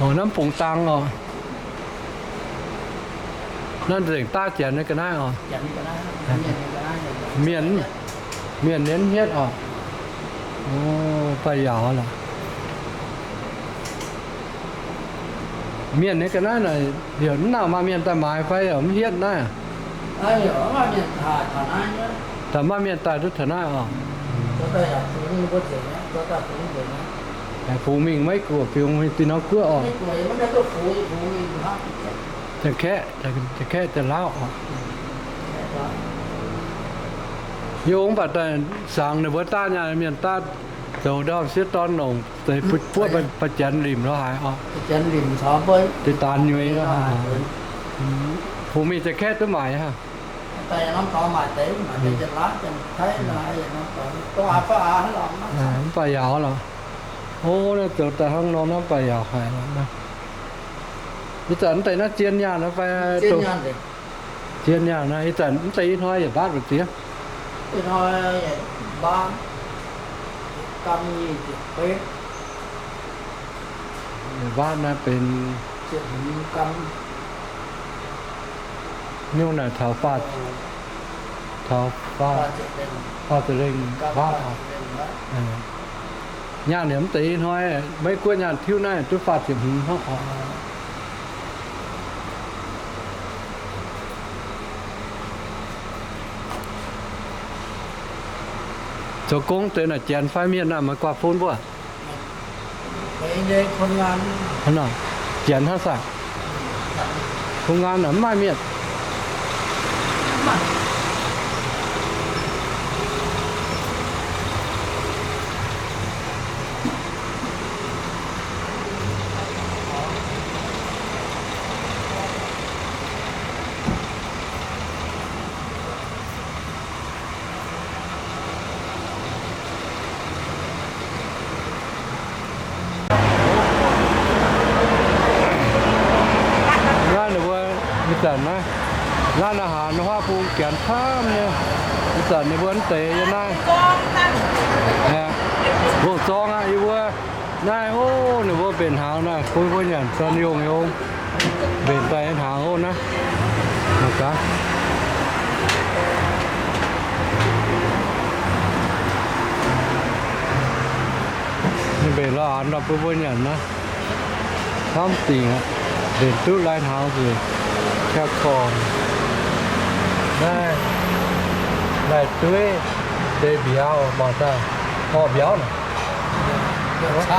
Oc, naaiv bungx dang oc. Naaiv nzengc daav janx nyei ga'naaiv oc. Mienh, mienh nienv hnyetv oc. Daaih yaauc lorqc. Mienh nyei ga'naaiv naaic, heuc mv nangc maaih mienh daaih maaiz fai heuc mv hietv naaiv? Daaih maaih mienh daaih duqv taux naaiv oc. Fungx mingh maiv guoqv, fungx mingh zinh norm guoqv oc. Janx-kaeqv, janx-kaeqv, janx-laauv oc. Yie mv baac daaih sangx ninh mbuo daav nyaah mienh daav Zoux ndorm sieqv dorn longc deix buov ba'janx limc lo haaix oc. Deix daanx nyueiz lo haaix. Hungh mingh Janx-Kaeqv duqv maaic aqv. Mv baac yaac lorqc. O, naaiv zoux daaih hnangv nor naaiv mv baac yaac haic lorqc. Ih zanc mv deix naaiv zien nyaanh fai? Zien nyaanh naaiv, ih zanc mv deix ih hnoi yietc mbaatv mbu'ziex? Yietc mbaatv naaiv benx nyungc naaic taux faah, taux faah ziepc lengh mbaatv oc. Nyaanh yaac mv deix ih hnoi, Meiv Guoqv nyaanh tiuv naaiv duqv faah ziepc hmz hnangv oc. Zoux gong deix naaic Janx fai mienh naaic, maaih guaax fun mbuo? Janx hnangv saah? Kungx ngaan naaic mv maaih mienh. Naaiv ninh mbuo ih zanc naaiv ร้านอาหาร huaav bung Janx camv nyei. Ih zanc ninh mbuo mv deix yiem naaiv, Loz-Zorng aqv, yie mbuo naaiv, o, ninh mbuo mbenc hnaangx naaiv, bun mbuo nyanc, Zanh Yongh Yongh mbenc daaih hnaangx ov naaiv. Ninh mbenc lorz aanx daaih bun mbuo nyanc naaiv. Hnamv dingc aqv. Mbenc duqv lai hnaangx nzueic, ga'korn. Naaiv, naaiv dueiv deix mbiauz mangc daaih, orqv mbiauz naaic. Mv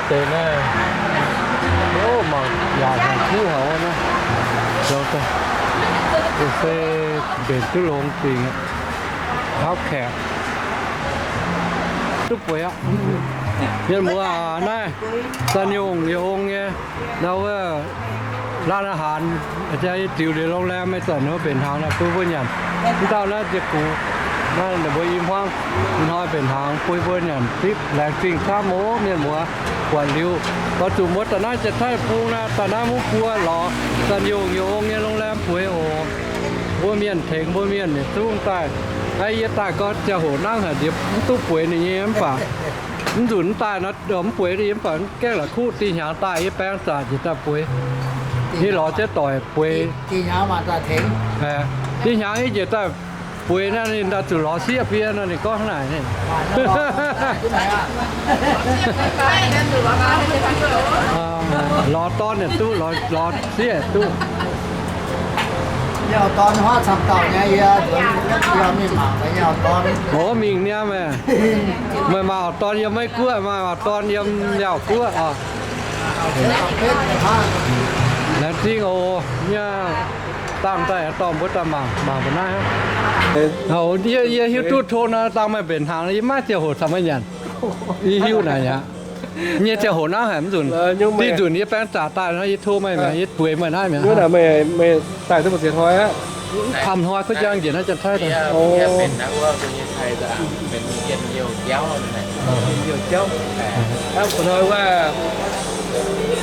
deix naaiv, o, mangc yaac hnyangx kuv haic naaiv. Zoux daaih se mbenc duqv longx dingc aqv. Hauv kaeqv duqv bueix aqv. Mienh muoz aac, naaiv Zanh Yongh Yie Ong nyei, naaiv wuov ร้านอาหาร jaa yie ziux liuz โรงแรม maiv zanc wuov mbenc hnaangx naaiv bun mbuo nyanc. Mv dauh naaiv ziepc gux, naaiv ninh mbuo i hmuangv ih hnoi mbenc hnaangx bun mbuo nyanc zipv, laengz zingh camv oc mienh muoz buatc liuz. Gorx zuqc muoz daaih naaiv Janx-Taiv bung naaiv, daaih naaiv mv buo lorz Zanh Yongh Yie Ong nyei โรงแรม bueix oc. Mbuo mienh tengx mbuo mienh yietc zungv daaih. Naaiv yie daaih gorngv ziangh hoc nangv haic nziex mv duqv bueix ninh nyei mv baac mv nzunc mv daaih nor, mv bueix ninh mv baac mv gaengh la'kuqv dih hnyangx daaih yie baeng zaqc njiec daaih bueix. Yie lorz jienv doic bueix. Dih hnyangx yie njiec daaih bueix naaiv, ninh daaih zuqc lorz sieqv fiev nor, ninh gorngv hnangv naaic. Lorz dorn yaac duqv, lorz sieqv yaac duqv. Mingh niaa meih, meih maaih auv-dorn yiem Meiv Guoqv, maaih auv-dorn yiem Laauv Guoqv oc. Laengz zingh oc. Nyei dangh daaih dorh mbuo daaih mangc, mangc mbuo naaiv. Yie, yie hiuv duqv tov naaiv dangh meih mbenc hnaangx, yie maiv ziangh hoc caux meih nyanc. Yie hiuv naaic aqv. Nyei ziangh hoc nangv haic mv nzunc. Diuh nzunc yie baeng zaqc daaih nor, yie tov meih mi'aqv, yie bueix meih naaiv mi'aqv. Daaih duqv mbu'ziex hnoi aqv. Camv hnoi kuv jang njiec naaiv Janx-Taiv daaih.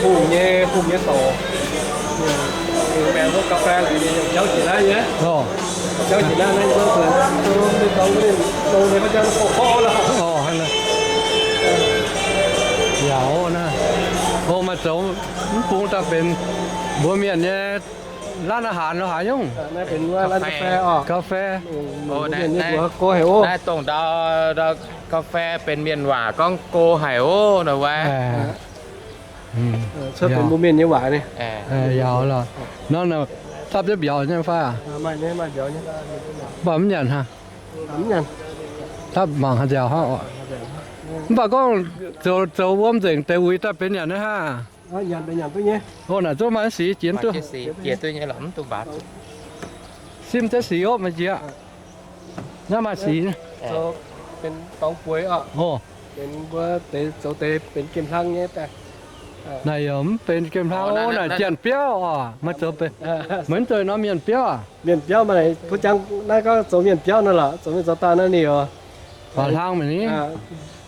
Hungh nyei, hungh nyei dorc. Jauv jiex naaiv nyei. Jauv jiex naaiv, naaiv, yaac o, naaiv, o, maaih zoux mv bung daaih benx mbuo mienh nyei ร้านอาหาร lo haaix nyungc? Ga'fei. Naaiv dongh ndau ga'fei benx mienh waac gorngv go haic oc, nor wuov. Cuotv benx mbuo mienh nyei waac ni. Yaac lorqc. Nor, dapv jienv mbiauz nyei fai? Mv baac mv nyanc hnangv. Dapv mangc haaix nziaauc hnangv oc. Mv baac gorngv zoux, zoux wuom nzengc deix uix daaih benx nyanc naaiv hnangv. O, naaic zungv maaih sic jiex duqv. Simv jienv sic opv maaih jiex. Naaiv maaih sic. Zoux benx dorngx bueix oc. Benx mbuo deix zoux deix benx gemh hlang nyei daaih. Naaic yaac mv benx gemh hlang, naaic janx-biauv oc. Maiv zoux benx, maiv zoux norm mienh biauv aac. Mienh biauv maaih, kuv jangx naaiv gorngv zoux mienh biauv naaiv lorqc, zoux mienh zoux dauh naaiv ninh oc. Baac hlang mingh ni,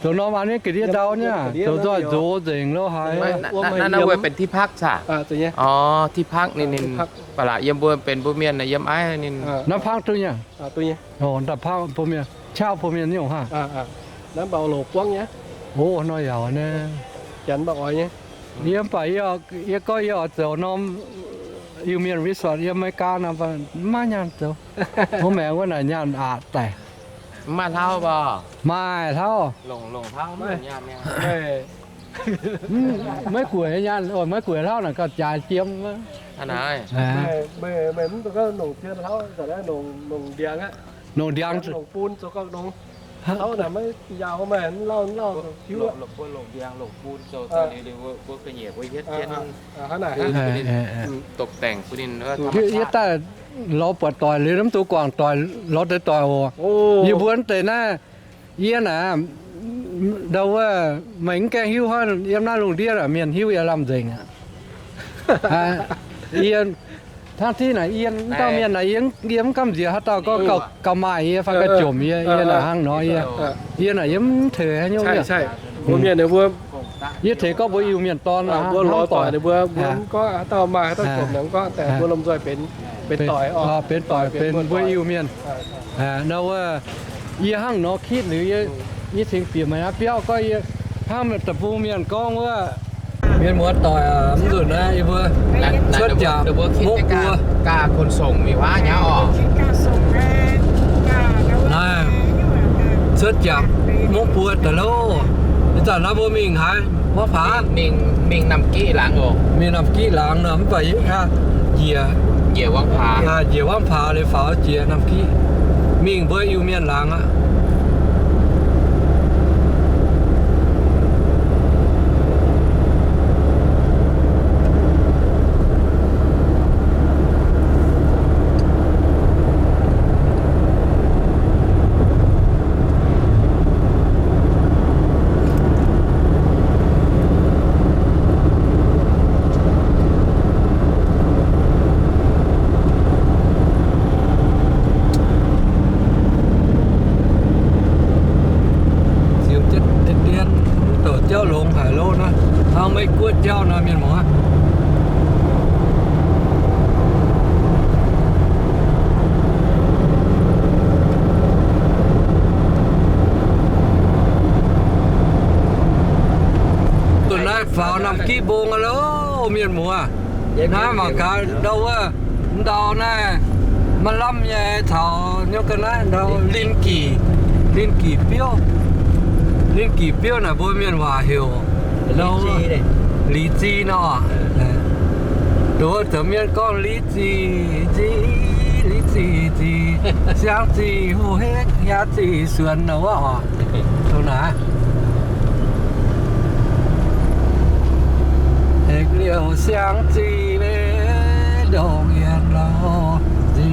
zoux norm an ni ga'ndiev ndau nyei, zoux nzoih nzox nzengc lo haaix. Naaiv wuov benx ที่พัก caqv? Orv, ที่พัก ninh, ninh baac laac yiem mbuo benx mbuo mienh naaiv yiem aiv ninh. Naaiv พัก duqv nyei. Naaiv พัก mbuo mienh, qaqv mbuo mienh nyungc hnangv. Naaiv mv baac loc buangv nyei. O, nor yaac naaiv. Janx mv baac oix nyei. Yie mv baac yie gorngv yie oix zoux norm Iu-Mienh resort yiem America nor, mv maaih nyaanh zoux. Wuov maengx wuov naaic nyaanh aqc daic. Mv maaih hlauv mv baac. Maaih hlauv. Maiv gueic nyaanh, maiv gueic hlauv naaic gauh jaaix jiem. Nongc ndiangx, nongc bun zoux gauh nongx. Hlauv naaic maiv yaauc, maiv lauh, lauh hiuv. Yie daaih lorz buatc doic liuz, mv dungx guangc doic, lorz deix doic oc. Yie mbuo deix naaiv, yie naaic, ndau wuov, meih mv gaengh hiuv hnangv, yiem naaiv lungh ndiev naaic mienh hiuv yie lamh nzengc aqv. Yie hnangv div naaic, yie dauh mienh naaic, yie mv gamh nziex haaix dauh gorngv gauh maaih yie fai gauh jomc yie, yie naaic hnangv nor yie. Yie naaic yie mv tengx haaix nyungc. Mbuo mienh ninh mbuo, yie tengx gorngv mbuo Iu-Mienh dorn hnangv doic, mbuo mv gorngv haaix dauh maaih haaix dauh jomc, mv gorngv, mbuo lomh nzoih benx, benx doic, benx doic benx mbuo Iu-Mienh. Nor wuov, yie hnangv nor kitv liuz, yie tengx bieqc meih naaiv biauv gorngv yie hnangv deic-bung mienh gorngv wuov, mienh muoz-doic, mv nzunc naaiv yie mbuo cuotv jaax mungv buo. Naaiv, cuotv jaax mungv buo daaih loh. Ih zanc naaiv mbuo mingh haaix? Wuov paax? Mingh Namx Giqv laangz oc. Mingh Namx Giqv laangz nor, mv baac njiec, njiec Wangv Paax liuz faaux jiex Namx Giqv, mingh mbuo Iu-Mienh laangz aqv. Ziux jienv dien, douc jauv longx haic lo naaiv. Hnangv Meiv Guoqv jauv naaiv, mienh muoz. Nduqc naaiv faaux Namx Giqv Mbong aqv lo, mienh muoz. Naaiv mangc gaax ndau wuov, ndau naaiv maaih lamh nyei caux nyungc ga'naaiv ndau linh kỷ, linh kỷ biouv. Linh kỷ biouv naaic mbuo mienh waac heuc li zi nor. Nduov zoux mienh gorngv li zi, zi, li zi zi, siang zi huv hekv, hiaang zi suonx nor wuov oc. Dongh naaiv. Hekv liouh siang zi, ndongc yien lauh zi.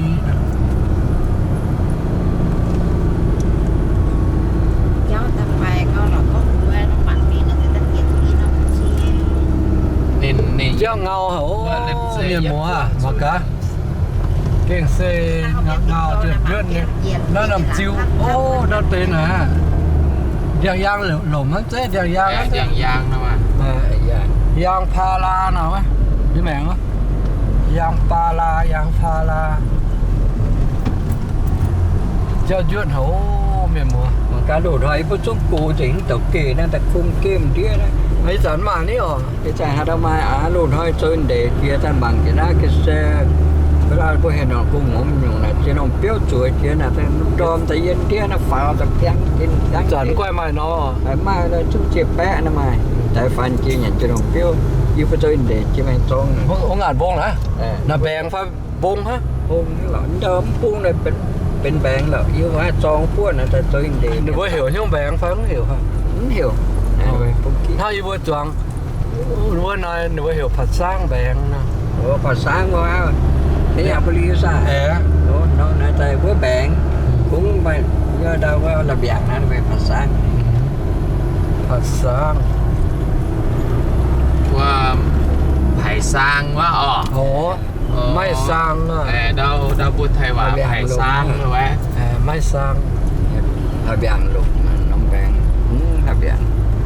Ninh, ninh jauv ngau haic, mienh muoz, mangc gaax. Gengh se ngau, ngau jienv njuotv nyei. Naaiv norm ziux, o, norm deix naaic, ndiangx-yaang lomc hnangv zeiv ndiangx-yaang, ndiangx-yaang nor, ndiangx-yaang paa laa nor, maengx, yangh paa laa, yangh paa laa. Jauv njuotv haic, mienh muoz. Mangc gaax loz-hnoi yie mbuo zungv gox nzengc, mv douc geh naaiv daaih kungx gemh ndiev naaiv. Ih zanc maaih ni oc. Ih zanc haaix dauh maaih aqv, loz-hnoi zoux ndeic jiex daaih mangc jiex naaiv ga'sie, mbuo heuc norm gu'nguaaz nyungc naaic, jiex norm biouv zueiz jiex naaic, ndorm daaih yiem ndiev naaiv faaux daaih piangv, piangv. Zanc guaih maaih nor. Maaih zungv jiex baeqv naaiv maaih, daaih faanv jiex nyanc jiex norm biouv. Yie mbuo zoux ndeic jiex maengx zorng. Ov, ngaanc mbong naaiv, naaic mbaengx fai mbong hnangv? Mbong lorqc, ndau mv bung naaic benx mbaengx lorqc. Yie mbuo haih zorng buonv naaic daaih zoux ndeic. Ninh mbuo heuc hnyouv mbaengx fai mv heuc? Mv heuc. Hnangv yie mbuo zuangx wuov naaic ninh mbuo heuc ผักซ้าง mbaengx nor. Ov, ผักซ้าง wuov, Minneapolis aac? Aeqv, naaiv daaih wuov mbaengx, kungx maaih, Ndau wuov la'biangc naaiv, Fac Saang. Fac Saang. Wuov Paiv Saang wuov orqc? Oc, Maiv Saang. Ndau mbuo Taiv waac Paiv Saang wuov. Maiv Saang. La'biangc longc norm baengc,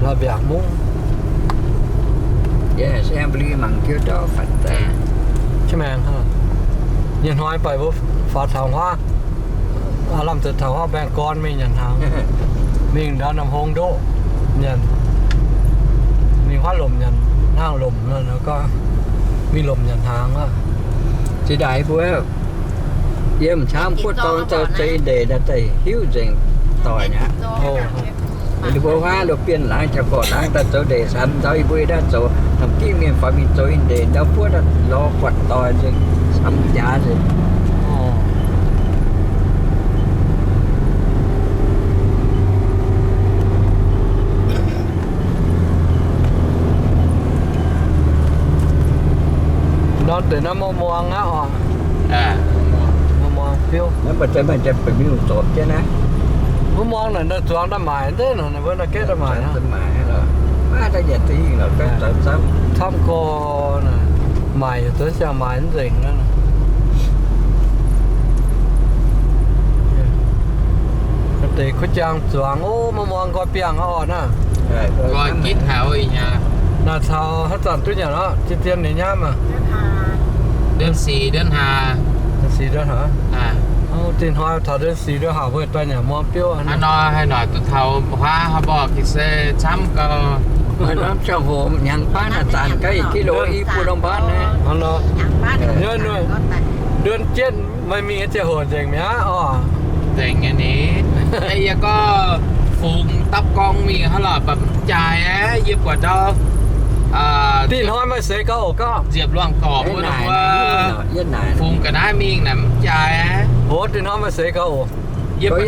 la'biangc mungv. Yie se mbuo mangc jienv ndau fatv daaih. Nyei hnoi baac mbuo faaux taux huaav, lamh zeiz taux huaav baengh gorn mingh nyanc hnaangx. Mingh ndau norm hngongx ndoqv nyanc, mingh huaav lomc nyanc, hnaangx lomc nor gorngv, mingh lomc nyanc hnaangx aqv. Zinh ndaangc mbuo yiem camv buov dorn zoux zeix ndeic daaih hiuv nzengc doic aqv. Ninh mbuo huaav loz bienh laangz, jaa gorqv laangz daaih zoux ndeic camv ndau, yie mbuo daaih zoux norm giv mienh faaux mingh zoux ndeic ndau buov daaih lorz buatc doic nzengc, camv jaax nzengc. Nor deix naaiv muoz muangx aqv oc. Muoz muangx fiuv. Muoz muangx naaic, naaiv zuangx daaih maaic nzengc, naaiv mbuo naaiv gaeqv daaih maaic. Camv gorx, maaic zuqc siang-maaic nzengc. Deix kuv jaang zuangx, o, muoz muangx nqoi biangh aqv oc naaiv. Nqoi gitv haic. Naaic caux haaix zanc duqv nyanc aqv, zien-zien ninh nyamv aqv? Dien sic dien hlaax. Dien sic dien hlaax. Dinh hnoi taux dien sic dien hlaax mbuo daaih nyanc muangx biouv. Hnangv nor haih noic duqv taux huaav haaix mborqc ga'sie camv gau. Norm ziangh hoc hnyangx-baanv aac, zanc ga'kilo i buo norm baanv naaiv. Dien jienv meih mingh ziangh hoc nzengc mi'aqv oc. Nzengc nyei ni. Yie gorngv fungx dapv gorngv mingh hnangv lorqc, mv jaaix aqv. Yie buatc ndau, dinh hnoi meih seix gau oc, gauh nziepc luangh gorqc wuov, fungx ga'naaiv mingh naaic mv jaaix aqv. Oc, dinh hnoi meih seix gau oc. Yie baac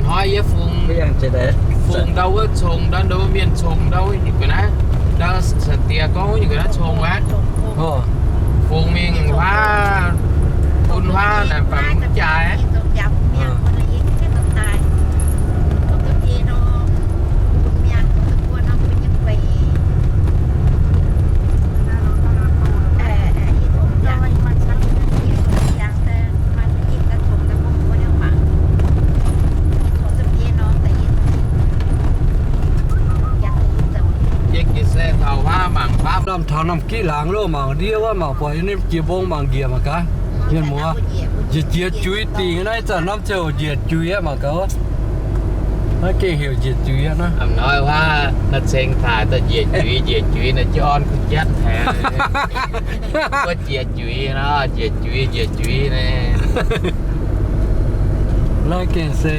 hnoi yie fungx, fungx ndau wuov congx ndau, ndau wuov mienh congx ndau wuov ga'naaiv, ndau Sanx Diex gorngv wuov ga'naaiv congx aqv. Fungx mingh huaav, bun huaav naaic baac mv jaaix. Lamh taux Namh Giqv laangz loh, mangc ndiev wuov, mangc buatc yiem jiex mbong mangc njiec mangc gaax. Mienh muoz, njiec jiex juiz dingc naaiv, zanc norm ziouc njiec juiz aqv mangc gaax wuov. Naaiv gengh heuc njiec juiz aqv naaiv. A'hnoi huaav naaiv ceng taaih daaih njiec juiz, njiec juiz naaiv jienv orn kuv jatv haic. Wuov njiec juiz nor, njiec juiz, njiec juiz naaiv. Naaiv gengh se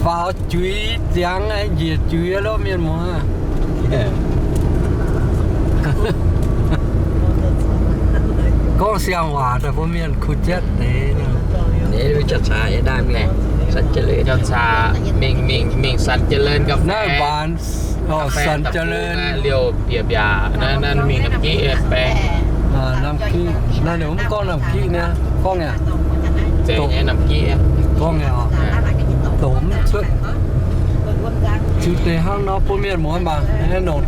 faaux juiz ziangx njiec juiz loh mienh muoz. Gorngv siang waac daaih bun mienh kuh jatv deix. Jauv caax mingh, mingh, mingh Sanx Jaax Leun ga'fei. Naaiv mbaanx, Sanx Jaax Leun liouh bieqc mbiaac naaiv, mingh Namh Giqv baeng. Namh Giqv naaiv, ninh mv gorngv Namh Giqv nyei, gorngv yaac, zeiz nyei Namh Giqv, gorngv yaac doqc mv cuotv. Ziux deix hnangv nor bun mienh muoz mangc, nongc,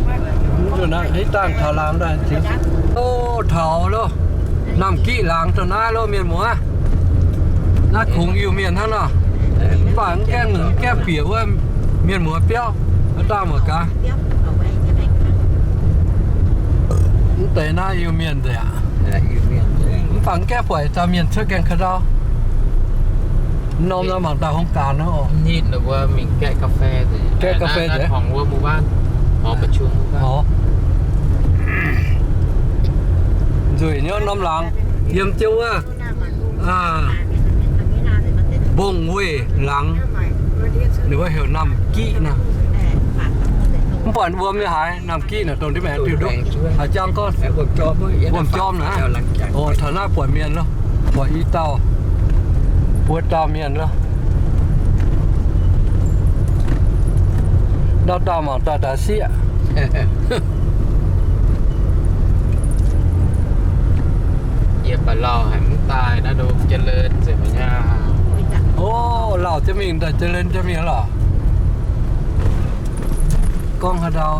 mv zuqc naaiv, hitv dangh taux laangz daaih ziux. O, taux loh, Namh Giqv laangz dongh naaiv loh mienh muoz. Naaiv kungx Iu-Mienh hnangv nor. Mv baac mv gaengh, mv gaengh bieqc wuov mienh muoz biauv, wuov dangh mangc gaax. Mv deix naaiv Iu-Mienh nzengc aqv. Mv baac mv gaengh buatc dauh mienh cuotv gaengh ka'ndau. Norm nor mangc dauh hungh gaanx nor. Gaeqv ga'fei nzengc. Nzueic nyei norm laangz yiem jienv wuov mbong weih laangz, ninh mbuo heuc Namh Giqv nor. Mv buatc wuom nyei haaix, Namh Giqv naaic dongh ndiev maengx diuh nduqv. Haaix jangv gorngv wuom jorm naaic. O, taux naaiv buatc mienh loh, buatc i dauh, buo dauh mienh loh. Ndau dauh mangc daaih daaih sieqv. Yie baac lauh haic mv daaih naaiv ndongc jaax leun nzengc nyei aqv. O, lauh jienv mingh, daaih jiex liuz jienv mingh lorqc. Gorngv haaix ndau?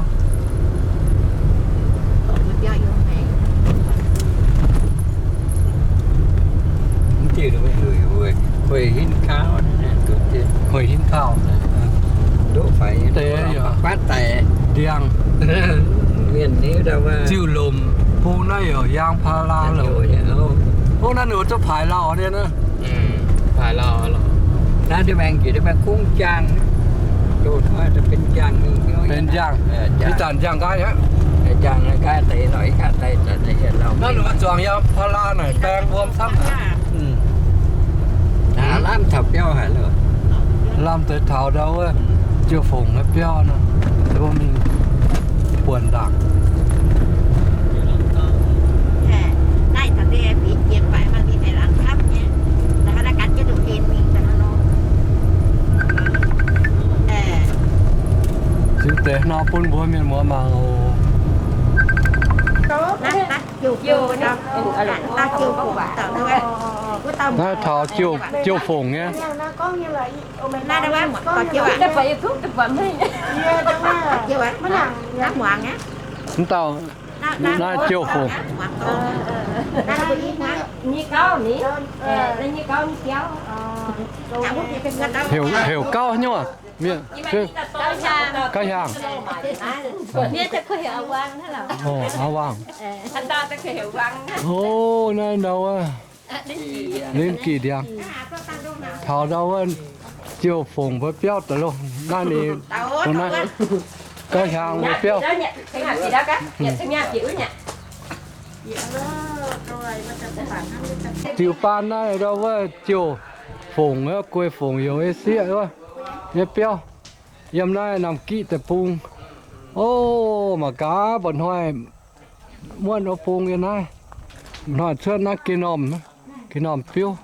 Hueix hinv kauv, hueix hinv kauv. Deix yaac guaatv daic ndiangx. Mienh hiuv ziuh lomc bung naaiv yaac yangh paa laa lomc. O, naaiv ninh mbuo zungv paaix lauh nyei naaiv. Naaiv ndiev maengx njiec ndiev maengx kungx jaangh, benx jaangh, ih zanc jaangh nqaai aqv. Naaiv ninh mbuo zuangx yangh paa laa naaic baeng wuom camv. Lamh taux biauv haic, lamh deix taux ndau wuov Jiouv Fongc naaiv biauv nor, mingh buonc ndaangc. Ziux deix nor bun mbuo mienh muoz mangc oc. Naaiv taux Jiouv Fongc nyei. Mv dauh naaiv Jiouv Fongc. Heuc, heuc Gauv nyei. Gauv Hiaang. Aa Wangc. O, naaiv ndau wuov Linh Kỷ Ndiangx. Taux ndau wuov Jiouv Fongc mbuo biauv daaih loh. Naaiv ninh, naaiv Gauv Hiaang mbuo biauv. Ziux baan naaiv ndau wuov Jiouv Fongc wuov, Guei Fongc Youc nyei sieqv wuov, nyei biauv. Yiem naaiv Namh Giqv deic-bung. O, mangc gaax mba'hnoi muonv wuov bung yiem naaiv. Mba'hnoi cuotv naaiv geh normh, geh normh biouv.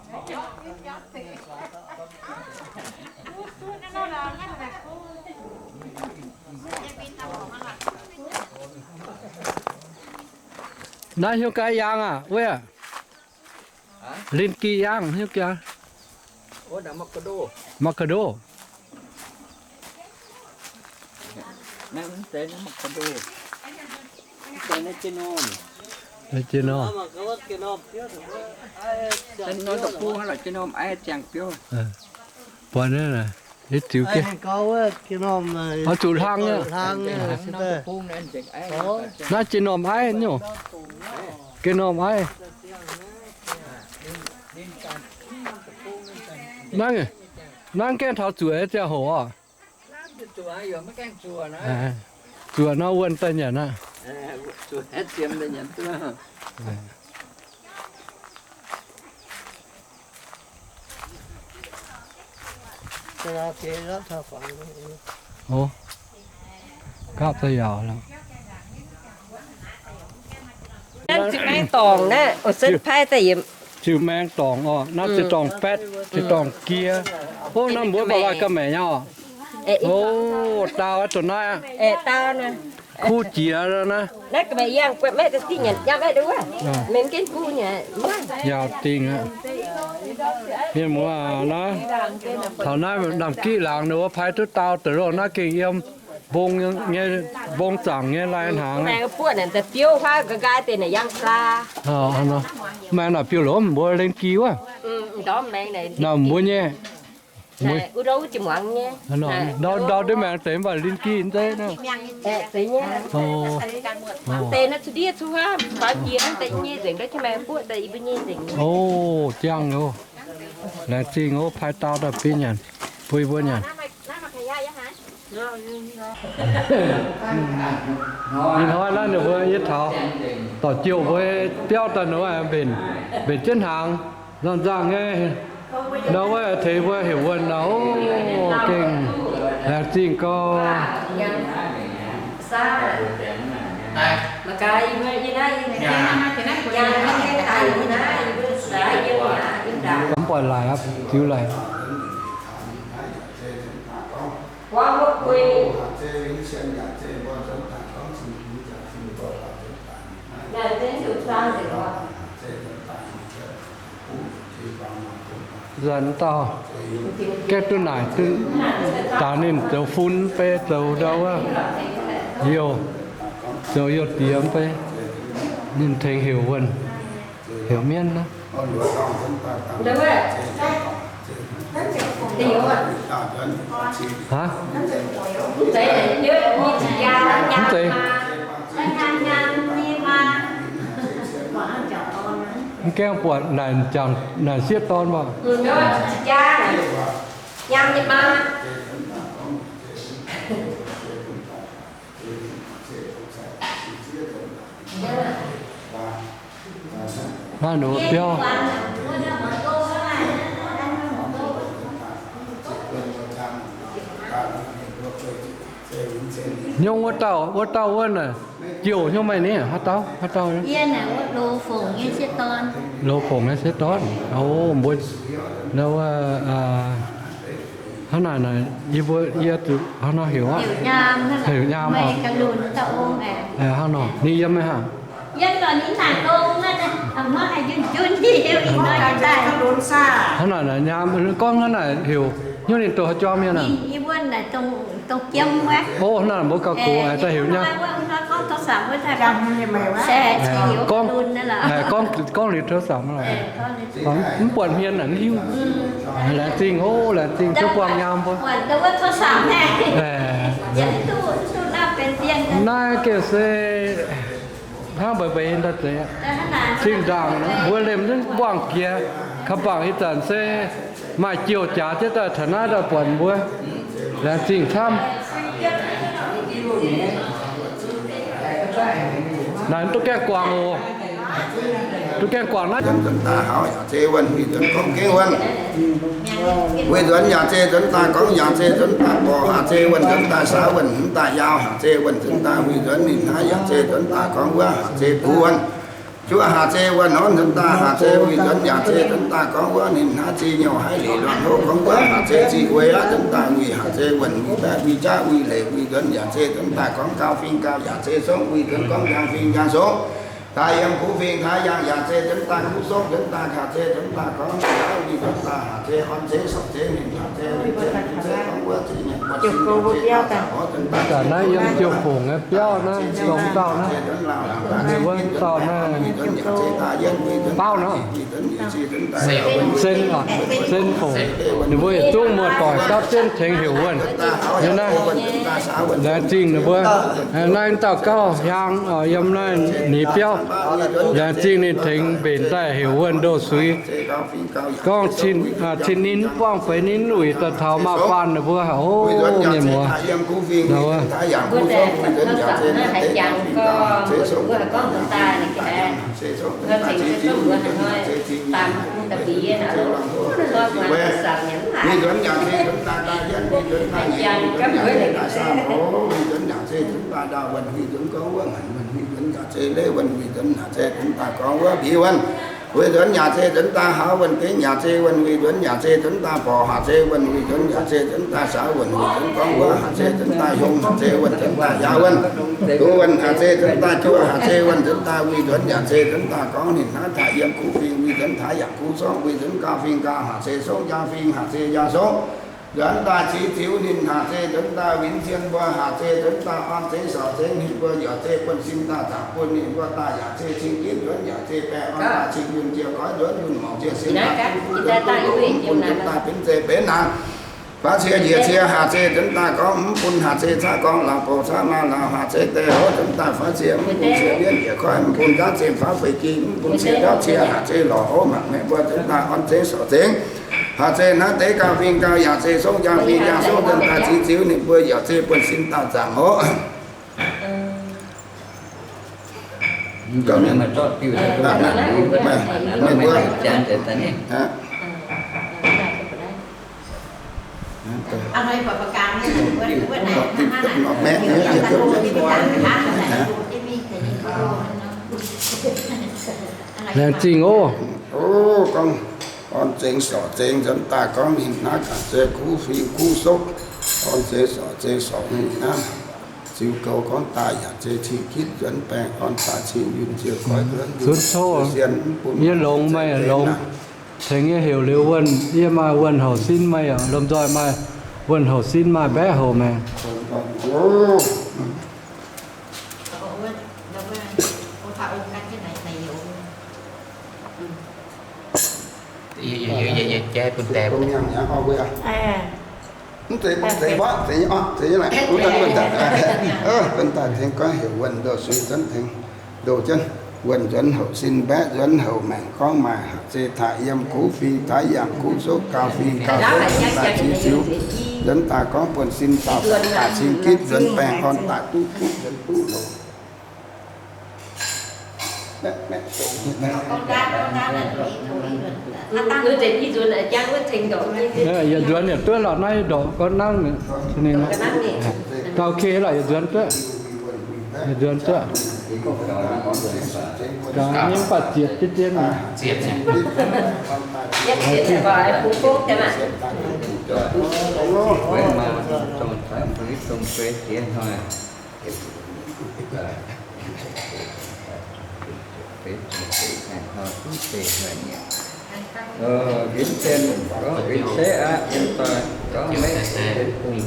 Naaiv hnyouv gaax yaang aac, Weiv aac. Linh Kỷ Yaang hnyouv gaax. Makadoh. Buatc naaiv, yietc ziux geh. Oix zuqc hlang nyei. Naaiv geh normh aiv nyei. Geh normh aiv. Naaiv, naaiv gaengh taux zuoqc ziangh hoc oc. Zuoqc nor wuonh daaih nyanc aqv. O, gapv daaih yaauc lorqc. Naaiv ziux maeng dorngc naaiv, o, se paaiv daaih yiem. Ziux maeng dorngc oc. Naaiv ziouc dorngc baetv, ziouc dorngc jiex. O, naaiv mbuo baac maaih ga'maeqc nyei oc. O, dau aqv, dongh naaiv aqv. Kuv jiex naaiv. Naaiv ga'maeqc yangh buatc maiv deix diuh nyanc yangh maiv duqv wuov. Meih mv gaengh kuv nyanc. Yaauc dingh aqv. Mienh muoz naaiv, taux naaiv Namh Giqv laangz ninh mbuo paaiv duqv dau deix loh, naaiv gengh yiem mbong nyei, mbong zaangc nyei lai hnaangx. Maengx buoqv naaic da'biouv huaav nqa'nqaai deix naaic yangh ga'laa. Maengx naaic biouv lomh mbuo Linh Kỷ wuov. Naaic mbuo nyei. Ndau, ndau ndiev maengx deix mv baac Linh Kỷ zeiv naaiv. Deix naaiv cuotv ndiev cuotv huaav faaux jiex deix nyei nzengc, ndau maengx buoqv deix yie mbuo nyei nzengc. O, jangx oc. Laengz zingh oc, paaiv dau daaih bun nyanc, bun yie mbuo nyanc. Ih hnoi naaiv ninh mbuo yie taux dorc jouh mbuo biauv daaih nor, mbenc, mbenc jienv hnaangx, nzangc-nzangc nyei. Ndau wuov tengx mbuo heuc wuonh nor, gengh laengz zingh gau. Mv buatc laic aqv, ziux laic. Nzanc dauh, Gaengh duqv naaic, duqv daaih ninh zoux fun mv bei, zoux ndau wuov, youh, zoux youh diex mv bei, ninh tengx heuc wuonh, heuc mienv naaiv. Aa, mv zeiz, mv gaengh buatc naaic, jangx naaic sieqv dorn maah. Naaiv nor biauv. Nyungc wuov dauh, wuov dauh wuov naaic, jouh hnyouv meih ni, haaix dauh, haaix dauh? Loz Fongc nyei sieqv dorn. O, mbuo, hnangv naaic, yie mbuo, yie zuqc hnangv nor heuc aqv. Heuc Nyaam oc. Hnangv nor, ninh yiem meih haaix? Hnangv naaic, Nyaam gorngv hnangv naaic heuc, hnyouv ninh doqc haaix jom mienh aqv? O, hnangv naaic mbuo gauh gox daaih heuc Nyaam. Gorngv, gorngv liuz โทรศัพท์ mv buatc hmien naaic mv hiuv. Laengz zingh oc, laengz zingh duqv buangh Nyaam mbuo. Naaiv gengh se hnangv mbeix mbeix daaih zeiz. Zinh ndaangc mbuo liemh zungv buangh jiex, ka'bangc ih zanc se maaih jouh jaax jienv daaih taux naaiv daaih buatc mbuo. Laengz zingh camv. Naaic duqv gaengh guangc oc. Duqv gaengh guangc naaiv. Nzuonx daaih hauz yaac zeiz wuonh, huih nzuonx gorngv gengh wuonh. Huih nzuonx yaac zeiz nzuonx daaih gorngv yaac zeiz nzuonx daaih borqc, haac zeiz wuonh nzuonx daaih saauv, wuonh nzuonx daaih nyaau, haac zeiz wuonh nzuonx daaih huih nzuonx ninh hnangv, yaac zeiz nzuonx daaih gorngv wuov, haac zeiz buv wuonh. Juov haac zeiz wuonh norm nzuonx daaih, haac zeiz wuih nzuonx yaac zeiz nzuonx daaih gorngv wuov ninh hnangv, zih nyouh haiv lic luonx hov gorngv wuov, haac zeiz zih guei aqv nzuonx daaih wuih, haac zeiz wuonh wuih baeqv wuih jaav wuih leic wuih nzuonx yaac zeiz nzuonx daaih gorngv gau fing gau, yaac zeiz songv wuih nzuonx gorngv njang fing njang songv. Daaih yiem kuv fing taaix yangh yaac zeiz nzuonx daaih kuv songv nzuonx daaih, haac zeiz nzuonx daaih gorngv wuih nzuonx daaih, haac zeiz orn zeiv sorc zeiv ninh, haac zeiz wuih nzuonx gorngv wuov zinh nyeic buatc sin yaac zeiz daaih nzuonx daaih. Naaiv yiem Jiu Fongc nyei biauv naaiv, dongh dauh naaiv, ninh wuov dauh naaiv, Baauv naaiv, Sen oc, Sen Fongc. Ninh mbuo yietc zungv muoz-doic gapv jienv tengx heuc wuonh nyei naaiv. Laengz zingh ninh mbuo. Naaiv dauh gauh hiaang oc, yiem naaiv ninh biauv. Laengz zingh ninh tengx mbenc daaih heuc wuonh ndoh suiv. Gorngv cin, cin ninh buangh feix ninh wuic daaih taux maaih faanh ninh mbuo haic oc, mienh muoz. Huih nzuonx yaac zeiz nzuonx daaih gorngv wuov mbic wuonh. Huih nzuonx yaac zeiz nzuonx daaih hauz wuonh gengh yaac zeiz wuonh, huih nzuonx yaac zeiz nzuonx daaih borqc, haac zeiz wuonh huih nzuonx yaac zeiz nzuonx daaih saauv wuonh, huih nzuonx yaac zeiz nzuonx daaih hiong, haac zeiz nzuonx daaih njaaux wuonh, duqv wuonh haac zeiz nzuonx daaih juov, haac zeiz wuonh nzuonx daaih huih nzuonx yaac zeiz nzuonx daaih gorngv ninh hnangv daaih yiem kuv fing, huih nzuonx taaix yaac kuv songv, huih nzuonx gau fing gau, haac zeiz songv njang fing, haac zeiz njang songv. Nzuonx daaih ziux ziux ninh, haac zeiz nzuonx daaih winx zien mbuo, haac zeiz nzuonx daaih orn zeiv sorc zeiv ninh mbuo, yaac zeiz buonv-sin daaih zaangc bun ninh mbuo daaih, yaac zeiz cing ginv nzuonx, yaac zeiz baengh orn daaih cing yunh ziec goiv nzuonx, yunh mouc ziec sin daaih bun nzuonx daaih benx zeiv benx naanc. Faix cie njiec cie, haac zeiz nzuonx daaih gorngv mv bun, haac zeiz caqv gorngv laauc bouc caqv maaz laauc, haac zeiz deix hov nzuonx daaih faix cie mv bun cie mienv yiec koiv, mv bun nqaatv zinh faaux feix ging, mv bun cie ndortv cie, haac zeiz lorqc hov mangc meih mbuo nzuonx daaih orn zeiv sorc zengx. Haac zeiz naaiv deix gauh fing gauh, yaac zeiz songv njang fing njang songv, nzuonx daaih ziux ziux ninh mbuo, yaac zeiz buonv-sin daaih zaangc hov. Laengz zingh oc. Orn zengx sorc zengx nzuonx daaih gorngv ninh naaiv gaax se kuv fing kuv sokv, orn zengx sorc zengx sorc ninh naaiv. Ziux goux gorngv daaih yaac zeiz cing gitv nzuonx baengh orn daaih cing yunh ziec goiv nzuonx, yie longx meih longx. Tengx nyei heuc liuz wuonh, yie maaih wuonh houc sin, meih yaac lomh nzoih maaih wuonh houc sin, maaih mbaeqv houc maengc. Bun daaih tengx gorngv heuc wuonh ndoh sui nzuonx tengx ndoh jienv, wuonh nzuonx houc sin, mbaeqv nzuonx houc maengc, gorngv maaih haac zeiz taaih yiem kuv fing, taaih yangh kuv souv gau fing gau souv, daaih cin ziux nzuonx daaih gorngv buonv sin dauh daaih cin gitv nzuonx baengh orn daaih duqv kuv nzuonx duqv loz. Yietc nzuonx yietc duqv lorqc, naaiv ndorqc gorngv nangv. Dauh okay lorqc, yietc nzuonx duqv. Yietc nzuonx duqv. Mv baac ziepc jienv jienv. Hiuv dien gorngv benx seix aqv, yiem doic gorngv maiv benx bung.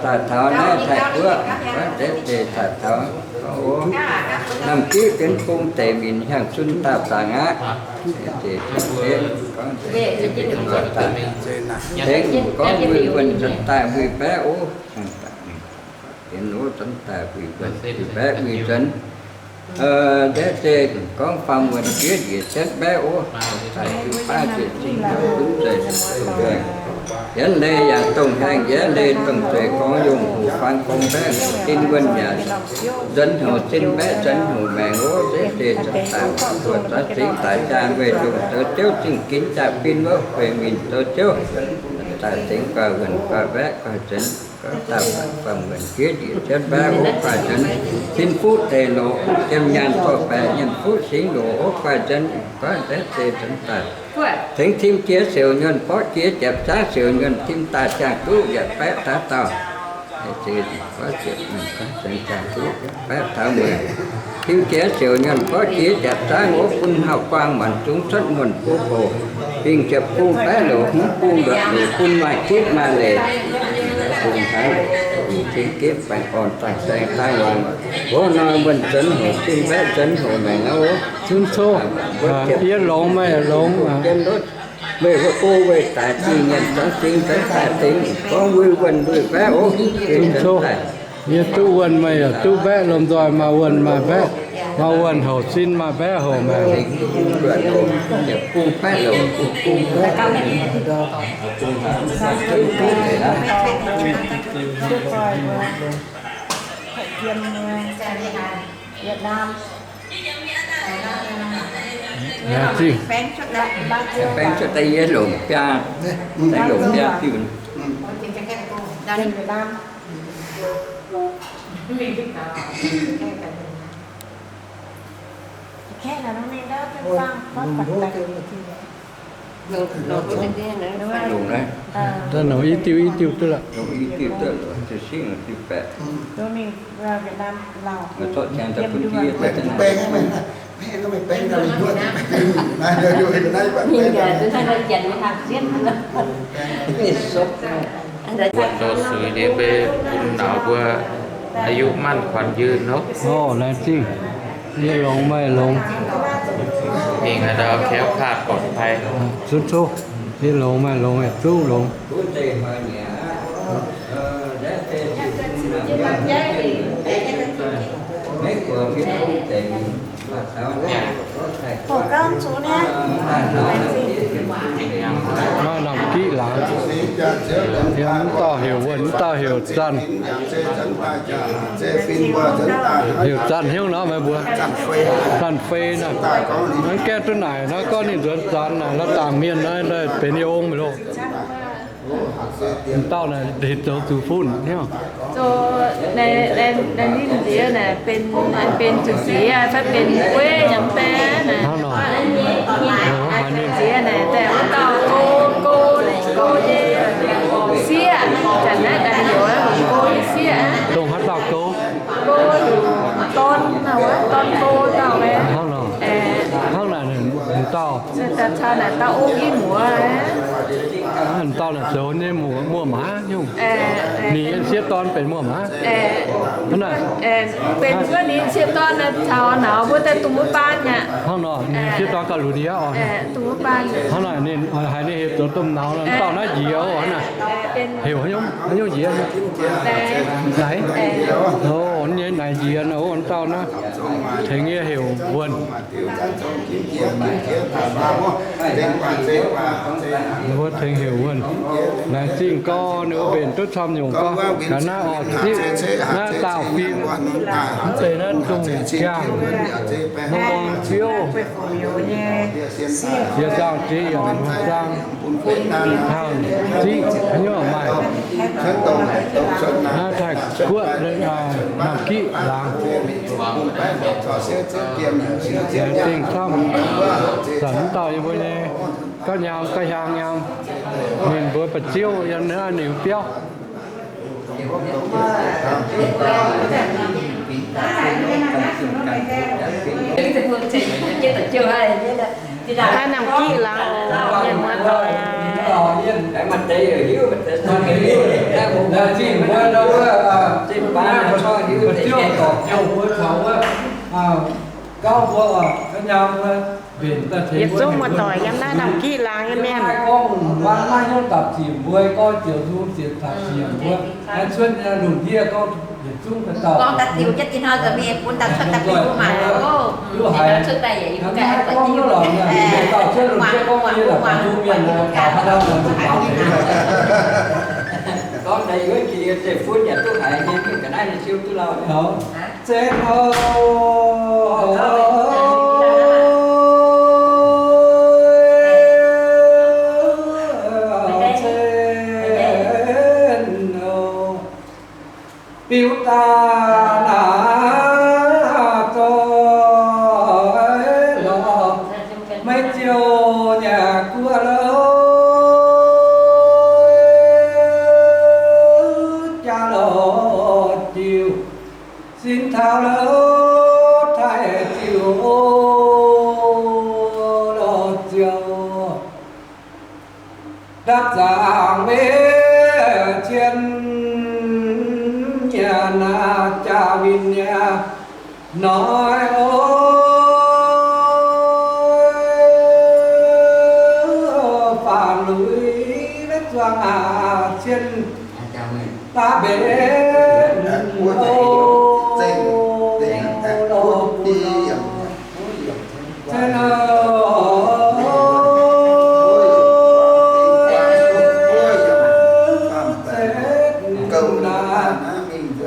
Daaih taux naaiv Taiv-Guoqv, gorngv deix deix daaih taux gorngv, o, Namh Giuv Dienx Bung deic minc hiaang zunv daauh zaangc aqv. Deix deix gorngv deix deix daaih tengx gorngv wuic wuonh nzuonx daaih wuic mbaeqv oc. Dienx oc, nzuonx daaih wuic wuonh, wuic mbaeqv wuic nzuonx. Deix deix gorngv faam wuonh jiex njiec jienv mbaeqv oc. Daaih jiu baav jiex zingh dunv nzueic, yienx leiz yaac dongh haengh, yienx leiz dongh zueiz gorngv yungh, hoc faang gorngv mbaeqv, sin wuonh yaac nzuonx houc sin, mbaeqv nzuonx houc maengc oc. Deix deix nzuonx daaih buatc za'gengh daaih jaang weih ndongc zoux ziouv zingh ginx jaa-fin wuov, weic minc zoux ziouv daaih tengx guaaih wuonh guaaih mbaeqv guaaih nzuonx. Gorngv daaih faam wuonh jiex njiec jienv mbaeqv oc, guaaih nzuonx sin fuqv deic loc, jiem nyaanh zorqv baeqc nyaanh fuqv singx loc oc, guaaih nzuonx gorngv deix deix nzuonx daaih tengx tim jiex siouc nyuonh, borqv jiex japc zangv siouc nyuonh, tim daaih ziangh duqv yietc baeqv taux dauh. Tim jiex siouc nyuonh borqv jiex japc zangv oc, bun hauv-guaang maanc zungv cuotv muonh buv bouc, bingh ziepc bung baeqv loc, hmz bung luoqc loc, bun maaih gitv maaih leic, bung hnangv, bingh gitv baengh orn daaih saeng daaih wangc. Wuov hnoi wuonh nzuonx hoc sin, mbaeqv nzuonx hoc maengc aqv oc. Zunv coqv, yie longx meih longx. Weih wuov go weih daaih zingh nyanc zorngv zingh zorngv daaih dingc gorngv wuic wuonh wuic mbaeqv oc. Zunv coqv, yie duqv wuonh meih yaac duqv mbaeqv, lomh nzoih maaih wuonh maaih mbaeqv, maaih wuonh houc sin maaih mbaeqv houc maengc. Laengz zingh. Baengh cuotv daaih yie longc biaa, daaih longc biaa diuh. Longc naaiv. Daaih longc i diuh i diuh duqv lorqc. Longc i diuh duqv, diuh singv diuh baeqc. Wuonh ndoh suix liuz mbuo bun nauz mbuo อายุมั่นขวัญยืน nor. Orv, laengz zingh. Yie longx meih longx. Mingh haaix ndau แคล้วคลาดปลอดภัย. Zunv coqv. Yie longx meih longx, yaac duqv longx. Maiv nangc giqv laangz. Mv dauh heuc wuonh, mv dauh heuc Zanh. Heuc Zanh hnyouv nor meih mbuo. Zanh Fei nor. Maiv gaengh duqv naaic nor, gorngv ninh nzuonx Zanh naaic, la'dangc mienh naaiv benx yie ong mi'aqv loh. Dauh naaic zoux zuqc fun hnyouv. Zoux naaiv, naaiv, naaiv ninh nziex naaic benx, benx zuqc siex fai benx gueiv nyei mv bei naaic. Ninh nziex naaic daaih wuov dauh go, go, go nyei sieqv, zanc naaiv daaih heuc go nyei sieqv. Dongh haaix dauh go? Go, dorn, dorn go dauh. Hnangv naaic, ninh dauh. Caux naaic dauh ong i muoz. Dauh naaic zoux nyei muoz-maaz nyungc. Ninh nyei sieqv dorn benx muoz-maaz. Benx wuov ninh sieqv dorn caux nauz mbuo daaih dongh wuov baan aqv. Hnangv nor, ninh sieqv dorn gauh lunx yie oc. Hnangv nor ninh haiz ninh heuc zoux domh nauz nor, dauh naaiv njiec oc hnangv naaic. Heuc haaix nyungc njiec? Naaic? Ov, nyei naaic njiec nor, wuov dauh naaiv tengx yie heuc Wuonh. Ninh mbuo tengx heuc Wuonh. Laengz zingh gorx, ninh mbuo mbenc duqv camv nyungc gorx. Ga'naaiv oix ziqv naaiv daauh fim, mv zeiz naaiv dungz jangh, mv gorngv biouv, jiex zaangh jiex yaac zaangh, hnangv ziqv haaix nyungc maaih. Naaiv Taiv-Guoqv, Naamh Giqv laangz. Laengz zingh camv, zanc mv dauh yie mbuo nyei gauv nyaam gauv hiaang nyaam, ninh mbuo ba'ziouv yiem naaiv ninh biauv. Naaiv Naamh Giqv laangz, mienh muoz-doic. Yietc zungv muoz-doic yiem naaiv Naamh Giqv laangz nyei mienh. Gorngv da'diuh jienv dinh hnoi zoux mingh bun daaih cuotv daaih bun mangc oc. Cuotv daaih yaac yie mbuo ganh buatc diuh. Muangx, muangx, muangx, muangx. Gorngv daaih yie mbuo jiex zeiv-fun yaac duqv haiz nyei, mingh ga'naaiv nyei ziouv duqv lauh. Zeiv-fun, zeiv-fun. Biux daaih naaiv zoih lorz maiv ziouc nyanc guoqv lorz jaax lorz diuc, sin taux lorz taaih ziouc lorz ziouc. Ndapv zaangc maiv cien nyanc naaiv jaax winh nyanc noic oc. Faanx luic naaiv zuangx aqc cien daav mbenc oc.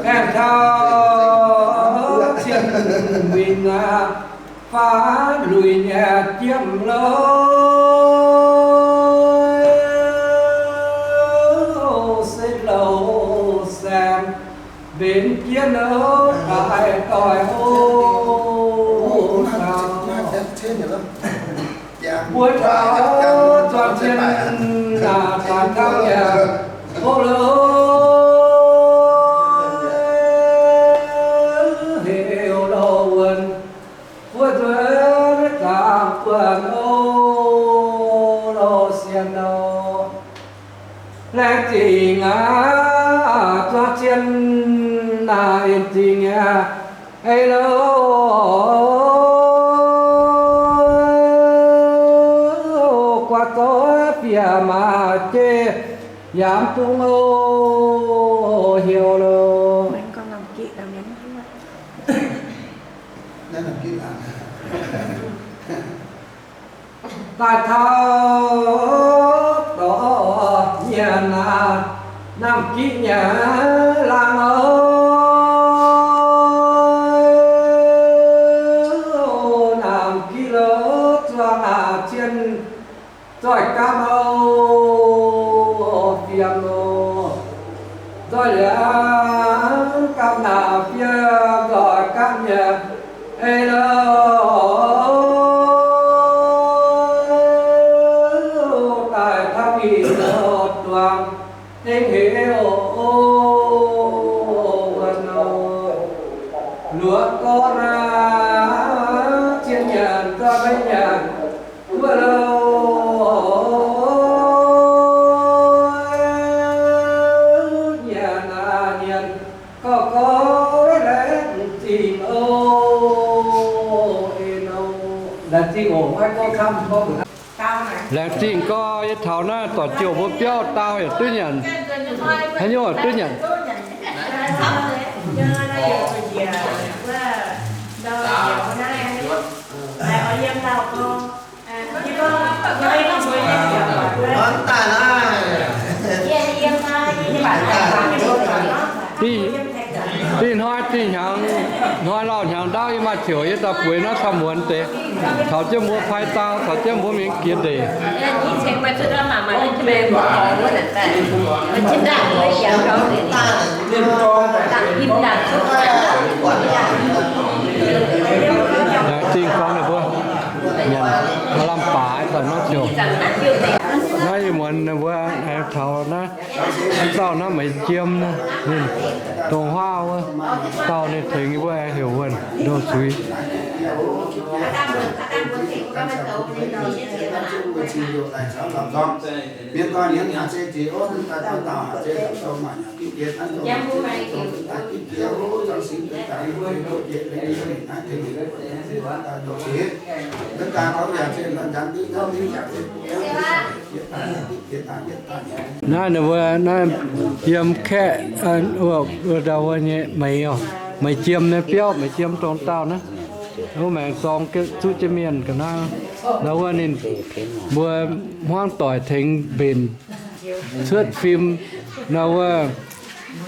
Aengx taux cien winh aqv, faanx luic nyanc jiem lorz, setv louh saengx mbenc jienv oc, daaih doic oc. Mbuo taux zuangx cien naaic daaih taux yaac oc lorz, heuc lorz wuonh, wuov nzuonx zaangc buonc oc lorz sienx oc. Laengz zingh aqv, zuangx cien naaic zingh aqv, ei lorz guaax zoih bieqc maac jeiv yaac mv bung oc, heuc lorz. Daaih taux dorh nyanc aqv, Naamh Giqv nyanc laangz oc. Naamh Giqv lorz zuangx aqc cien zoih gapv oc, fiem oc. Nzoih liangx gapv naaic fiem nzoih gapv nyanc, ei lorz daaih taux mingh lorz duangx dengv heix oc, wuov nor. Luoqc gorngv naaiv cien nyanc nzoih maiv nyanc wuov lorz Gorx, gorx, laengz zingh oc, laengz zingh oc, maiv gorngv camv, gorngv mbuox laengz zingh gorx, yie taux naaiv dorc jouh mbuo biauv dau yaac duqv nyanc, haaix nyungc yaac duqv nyanc. Dih, dih hnoi dih hnyangx, hnoi lauh hnyangx ndaauv yie maaih ziouc yie daaih bueix naaiv cau muonz deix, caux jienv mbuo pai dau, caux jienv mbuo mingh jiex ndeic. Laengz zingh gorngv ninh mbuo nyanc maaih lamh baac daaih nor ziouc. Naaiv ih muonz ninh mbuo aengx taux naaiv, dauh naaiv Meix Jiem naaiv, ninh dongh huaav wuov dauh ninh tengx yie mbuo aengx heuc wuonh ndoh suiv. Naaiv ninh mbuo naaiv yiem kaeqv, wuov dauh wuov nyei Meix, Meix Jiem nyei biauv, Meix Jiem dongh dauh naaiv. Wuov maengx zorng zuqv jienv mienh ga'naaiv. Ndau wuov ninh mbuo hmuangv doic tengx mbenc cuotv fim, ndau wuov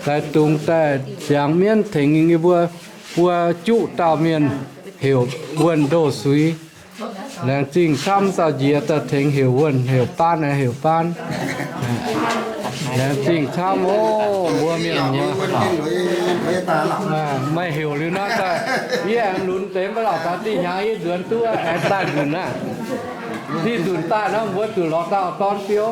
daaih dungx daaih ziangx mienv tengx yie mbuo, mbuo juqv dauh mienh heuc wuonh ndoh suiv. Laengz zingh camv dauh njiec daaih tengx heuc wuonh, heuc baan, heuc baan. Laengz zingh camv oc, mbuo mienh muoz. Meih heuc liuz naaiv daaih, yie aengx lunx deix maiv lauh daaih dih hnyangx yie nzuonx duqv aengx daaih nzunc aqv. Dih nzunc daaih nor mbuo zuqc lorz dauh dorn biou.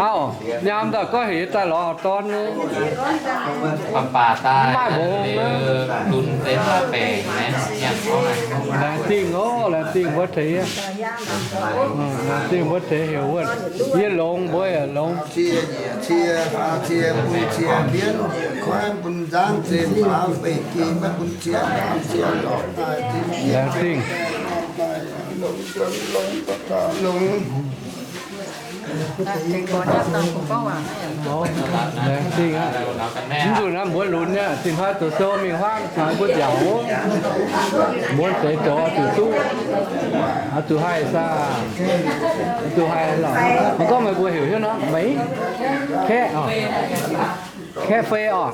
Auv, nyaam daaih gorngv heuc yie daaih lorz dorn. Maaih mbuox laengz zingh oc, laengz zingh mbuo teix, laengz zingh mbuo teix heuc wuonh. Yie longx mbuo yaac longx. Laengz zingh. Laengz zingh aqv. Mv nzunc naaiv mbuo lunx nyei, zinh hnoi zoux sou mingh huaangv caux mbuo nziaauc. Mbuo deix zoux oix zuqc duqv, oix zuqc haih saah? Oix zuqv haih lorqc. Mv gorngv meih mbuo heuc hnyouv nor, Meix, Kaeqv oc. Kaeqv Fei oc.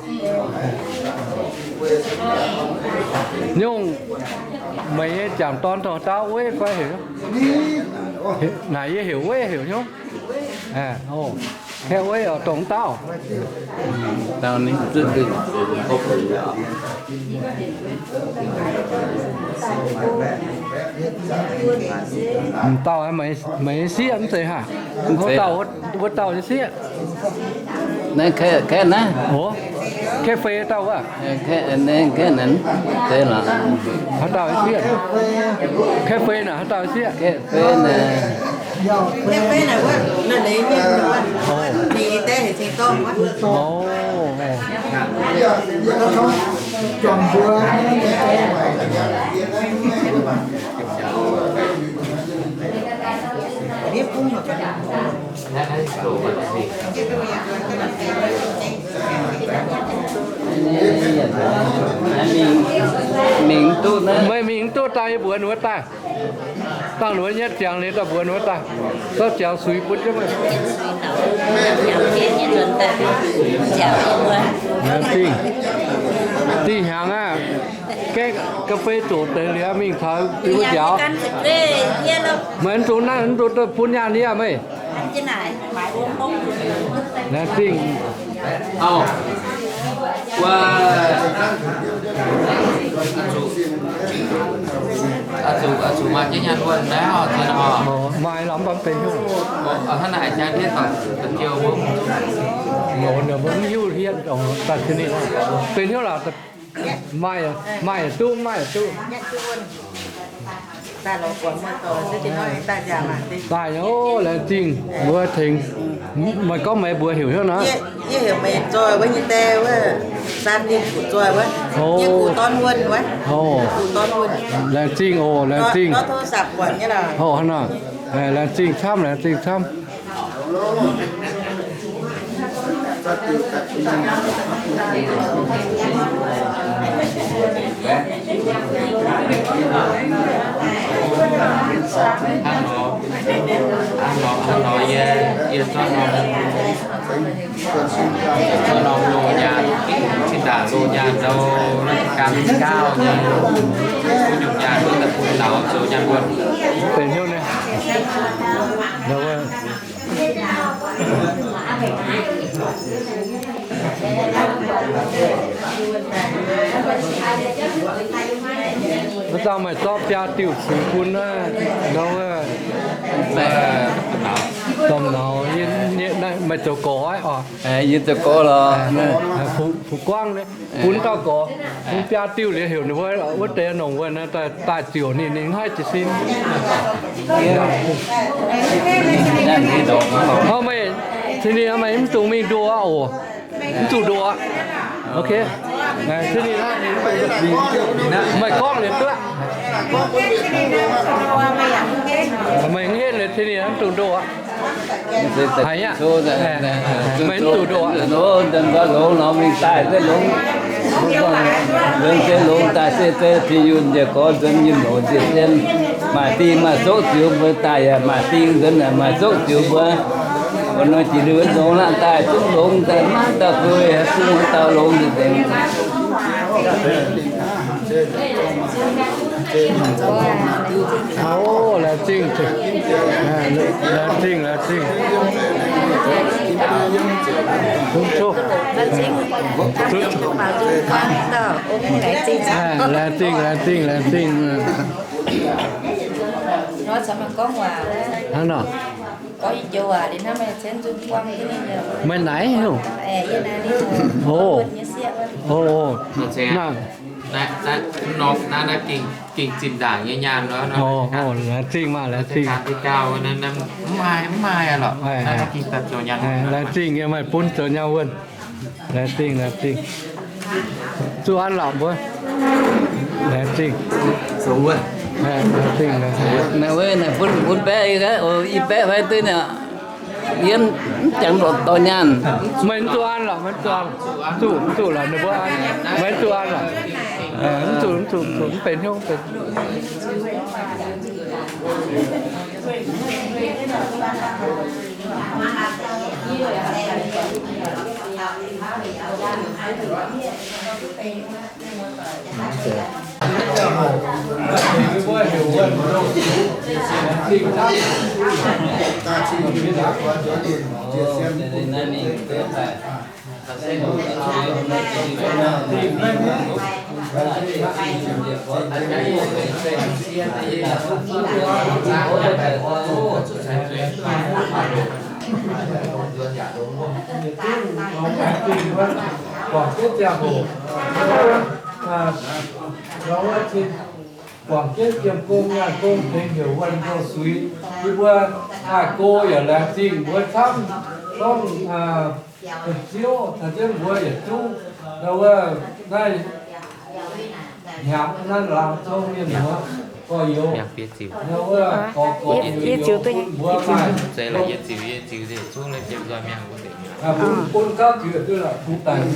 Nyungc, meih nyei jangc dorn dongh dauh Weiv fai heuc? Naaic yie heuc Weiv heuc hnyouv. Kaeqv Weiv oc, dongh dauh. Dauh meih sieqv mv zeiz haac? Wuov dauh, wuov dauh nyei sieqv. Kaeqv naaiv. Kaeqv Fei dauh wuov. Haaix dauh sieqv? Kaeqv Fei naaic haaix dauh sieqv? Meih mingh duqv daaih yie mbuox ninh wuov daaih. Dangh ninh wuov nyetv ziangx liuz daaih mbuox ninh wuov daaih. Zorqv ziangx suix bun jienv meih. Dingh, dingh hnyangx aqv. Gaeqv ga'fei zoqc deix liuz mingh taux yie mbuo nziaauc. Meih mv dungx naaiv, mv dungx bun nyaanh yie aqv meih. Laengz zingh. Maaih lamh mv baac benx hnyouv. Mv hiuv hietv daaih ninh benx hnyouv lorqc. Maaih, maaih duqv, maaih duqv. Daaih oc, laengz zingh mbuo tengx. Meih gorngv meih mbuox heuc hnyouv nor. Yie heuc meih nzoih wuov nyei die wuov, Saan Dinh Fuc Nzoih wuov. Yie gux dorn wuonh wuov. Gux dorn wuonh. Laengz zingh oc, laengz zingh. Laengz zingh camv, laengz zingh camv. Hnangv nor, hnangv nor yie, yie zorqv norm, zorqv norm loz nyaanh, zinh ndaangc loz nyaanh ndau, gan gauh nyei, wuov nyungc nyaanh wuov daaih bun lauz zoux nyaanh wuonh. Benx hnyouv nyei. Wuov dauh meih zorqv biaa diuh cux bun naaiv, ndau wuov, domh nauz, meih zoux gorx aqv oc. Yie zoux gorx lorqc. Fu'juang bun dauh gorx, bun biaa diuh liuz heuc ninh mbuo wuov deix nongc wuonh daaih ziouc ninh, ninh haih jiez sin. Hnangv meih, tv ninh meih mv dungx mingh ndoh aqv oc. Mv zuqc ndoh aqv. Ok. Tv ninh, meih gorngv liuz duqv. Meih mv henv liuz tv ninh mv dungx ndoh aqv. Haiz aqv. Meih mv zuqc ndoh aqv. Longx nor mingh daaih se longx. Nzuonx se longx daaih se, se Tin-Hungh njiec gorx nzuonx nyei longx njiec sien. Maaih dingh maaih soqv ziux mbuo daaih yaac maaih dingh nzuonx maaih soqv ziux mbuo. Wuov nor jiex liuz longx laanh daaih zungv longx daaih maiv dauh duih, zungv wuov dauh longx nzengc. Laengz zingh, laengz zingh, laengz zingh. Laengz zingh, laengz zingh, laengz zingh. Hnangv nor. Meih naaiv heuc? O, o, naaiv, naaiv gengh zinh ndaangc nyei nyaanh nor. Laengz zingh maah, laengz zingh. Mv maaih, mv maaih lorqc. Laengz zingh yie meih bun zoux nyaanh wuonh. Laengz zingh, laengz zingh. Zuqc an lorqc mbuo. Laengz zingh. Laengz zingh, laengz zingh. Naaiv bun, bun baeqv, i baeqv fai duqv niaa. Yie mv jangx lorqc dorh nyaanh. Meih mv zuqc an lorqc, mv zuqc an. Zuqc, zuqc lorqc ninh mbuo an. Meih mv zuqc an lorqc. Mv zuqc, mv zuqc, mv zuqc, mv benx hnyouv benx. Guangc jienv ziangh hoc, guangc jienv jiem gong, nyaanh gong tengx heuc wuonh ndoh suix. Yie mbuo haih go yaac laengz zingh mbuo camv, gorngv ziouv caux jienv mbuo yietc zungv. Wuov naaiv hnyangx naaiv laangz zong mienh muoz gorx-youz, wuov gorx-youz bun mbuo maaih, bun gauv ziux duqv la'kuqv daaih.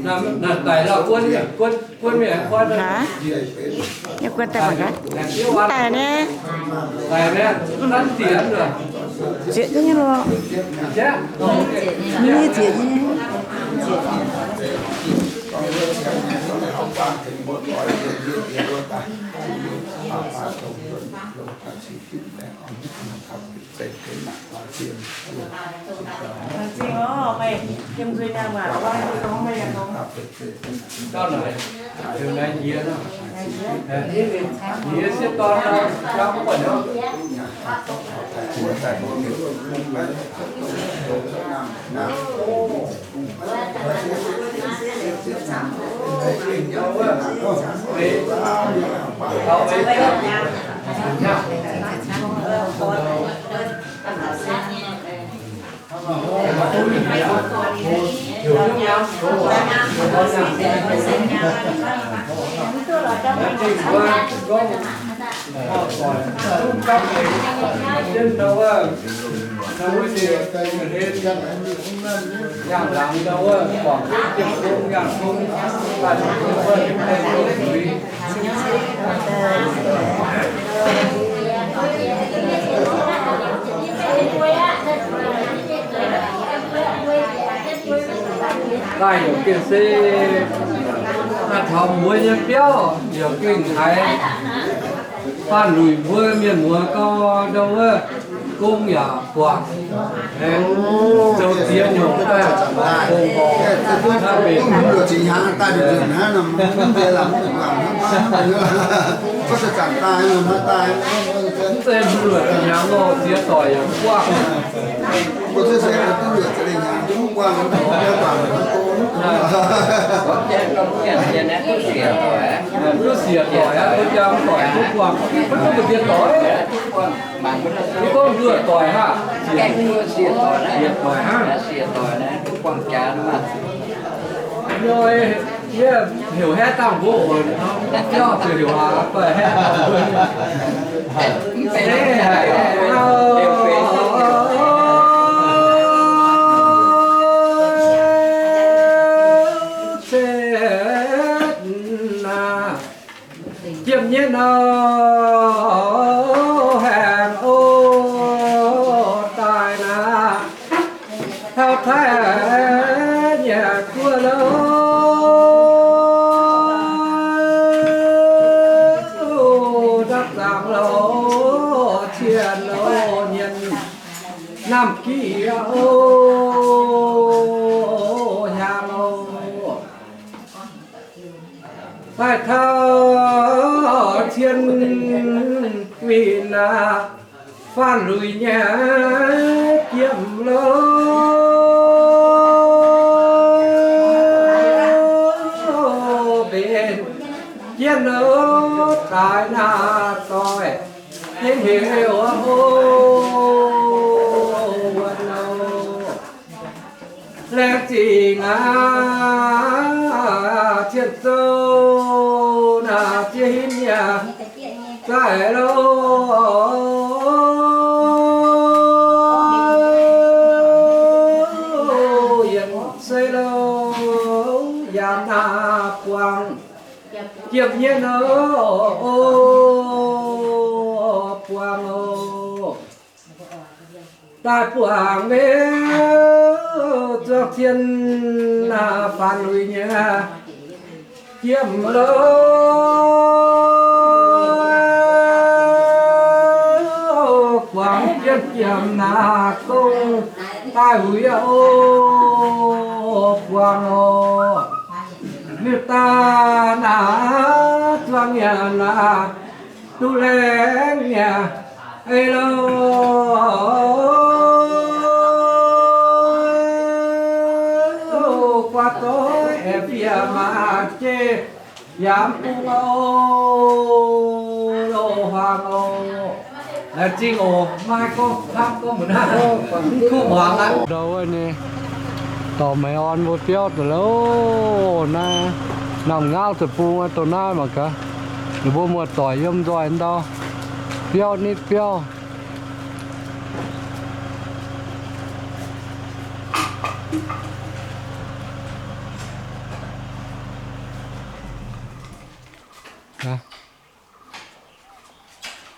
Naaiv daic lauh guon, guon, guon mienh guon. Haaix? Yie guon daaih mangc gaax. Mv daic nyei. Zieqc nyei loh. Nyei zieqc nyei. Daaih heuc gengh se daaih taux mbuo nyei biauv, heuc gengh haiz faanh luic mbuo mienh muoz gau, ndau wuov gong yaac buatc, aengx zoux ziex nyungc daaih, gong-horc, mv zeiz mbuo luoqc hnyangx nor, ziex doic yaac mv buangh. Duqv siec doic aqv, duqv jaa doic, duqv buangh, mv duqv mbu'ziex doic. Mv gorngv nduoh doic hnangv, siec doic hnangv. Nor, yie heuc haeqv dangh mbuo oc, biauv ziouc heuc aac, fai haeqv dangh mbuo. Jiem nyei nor, haengh o, daaih naaiv taux Taiv nyei guoqv lo, ndapv zaangc lo, cien lo, nyienz namh gieh o, hnyangx o. Daaih taux cien winh aqv, faanh luic nyei jiem lo, mbenc jienv lo, daaih naaiv doic, heuc o, wuonh o. Laengz zingh aqv, cien sou naaiv ziex himv yaac zaaih lo, yietc sei lo, yaac naaiv buangh, jiem nyei nor, buangh oc. Daaih buangh liuz zuangx cien naaiv faanh luic nyei jiem lo, buangh jienv jiem naaiv gong daaih wuic o, buangh oc. Liuz daaih naaiv zuangx nyanc naaiv duqv laengz nyei ei lo, guaax doic aengx fiev maaih jeiv yaac mv bung o, lo hmuangx oc. Laengz zingh oc, maiv gorngv hnamv gorngv mbuo naaiv mv kuv hmuangx aqv. Ndau wuov nyei, dorh meih orn mbuo biauv daaih loh. Naaiv Namh Ngaauv Deic-Bung dongh naaiv mangc gaax. Ninh mbuo muoz-doic yiem nzoih ndau, biauv nitv biauv.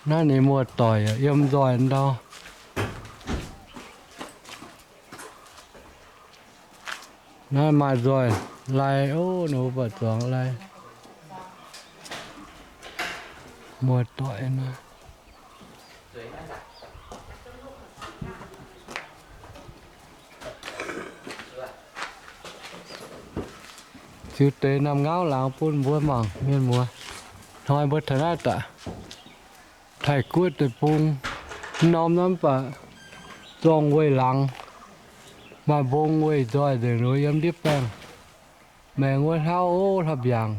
Naaiv ninh muoz-doic yiem nzoih ndau. Naaiv maaih nzoih lai, o, ninh mbuo buatc zuangx lai. Muoz-doic naaiv. Ziux deix Namh Ngaauv laangz bun mbuo mangc mienh muoz. Hnoi mbuo taux naaiv daaih, Taiv Guoqv Deic-Bung, mv norm naaiv mv baac zorng weih laangz, maaih mbong weih nzoih nzengc nor yiem ndiev baengh. Maengx wuov hlauv, o, hlauv-mbiaangc,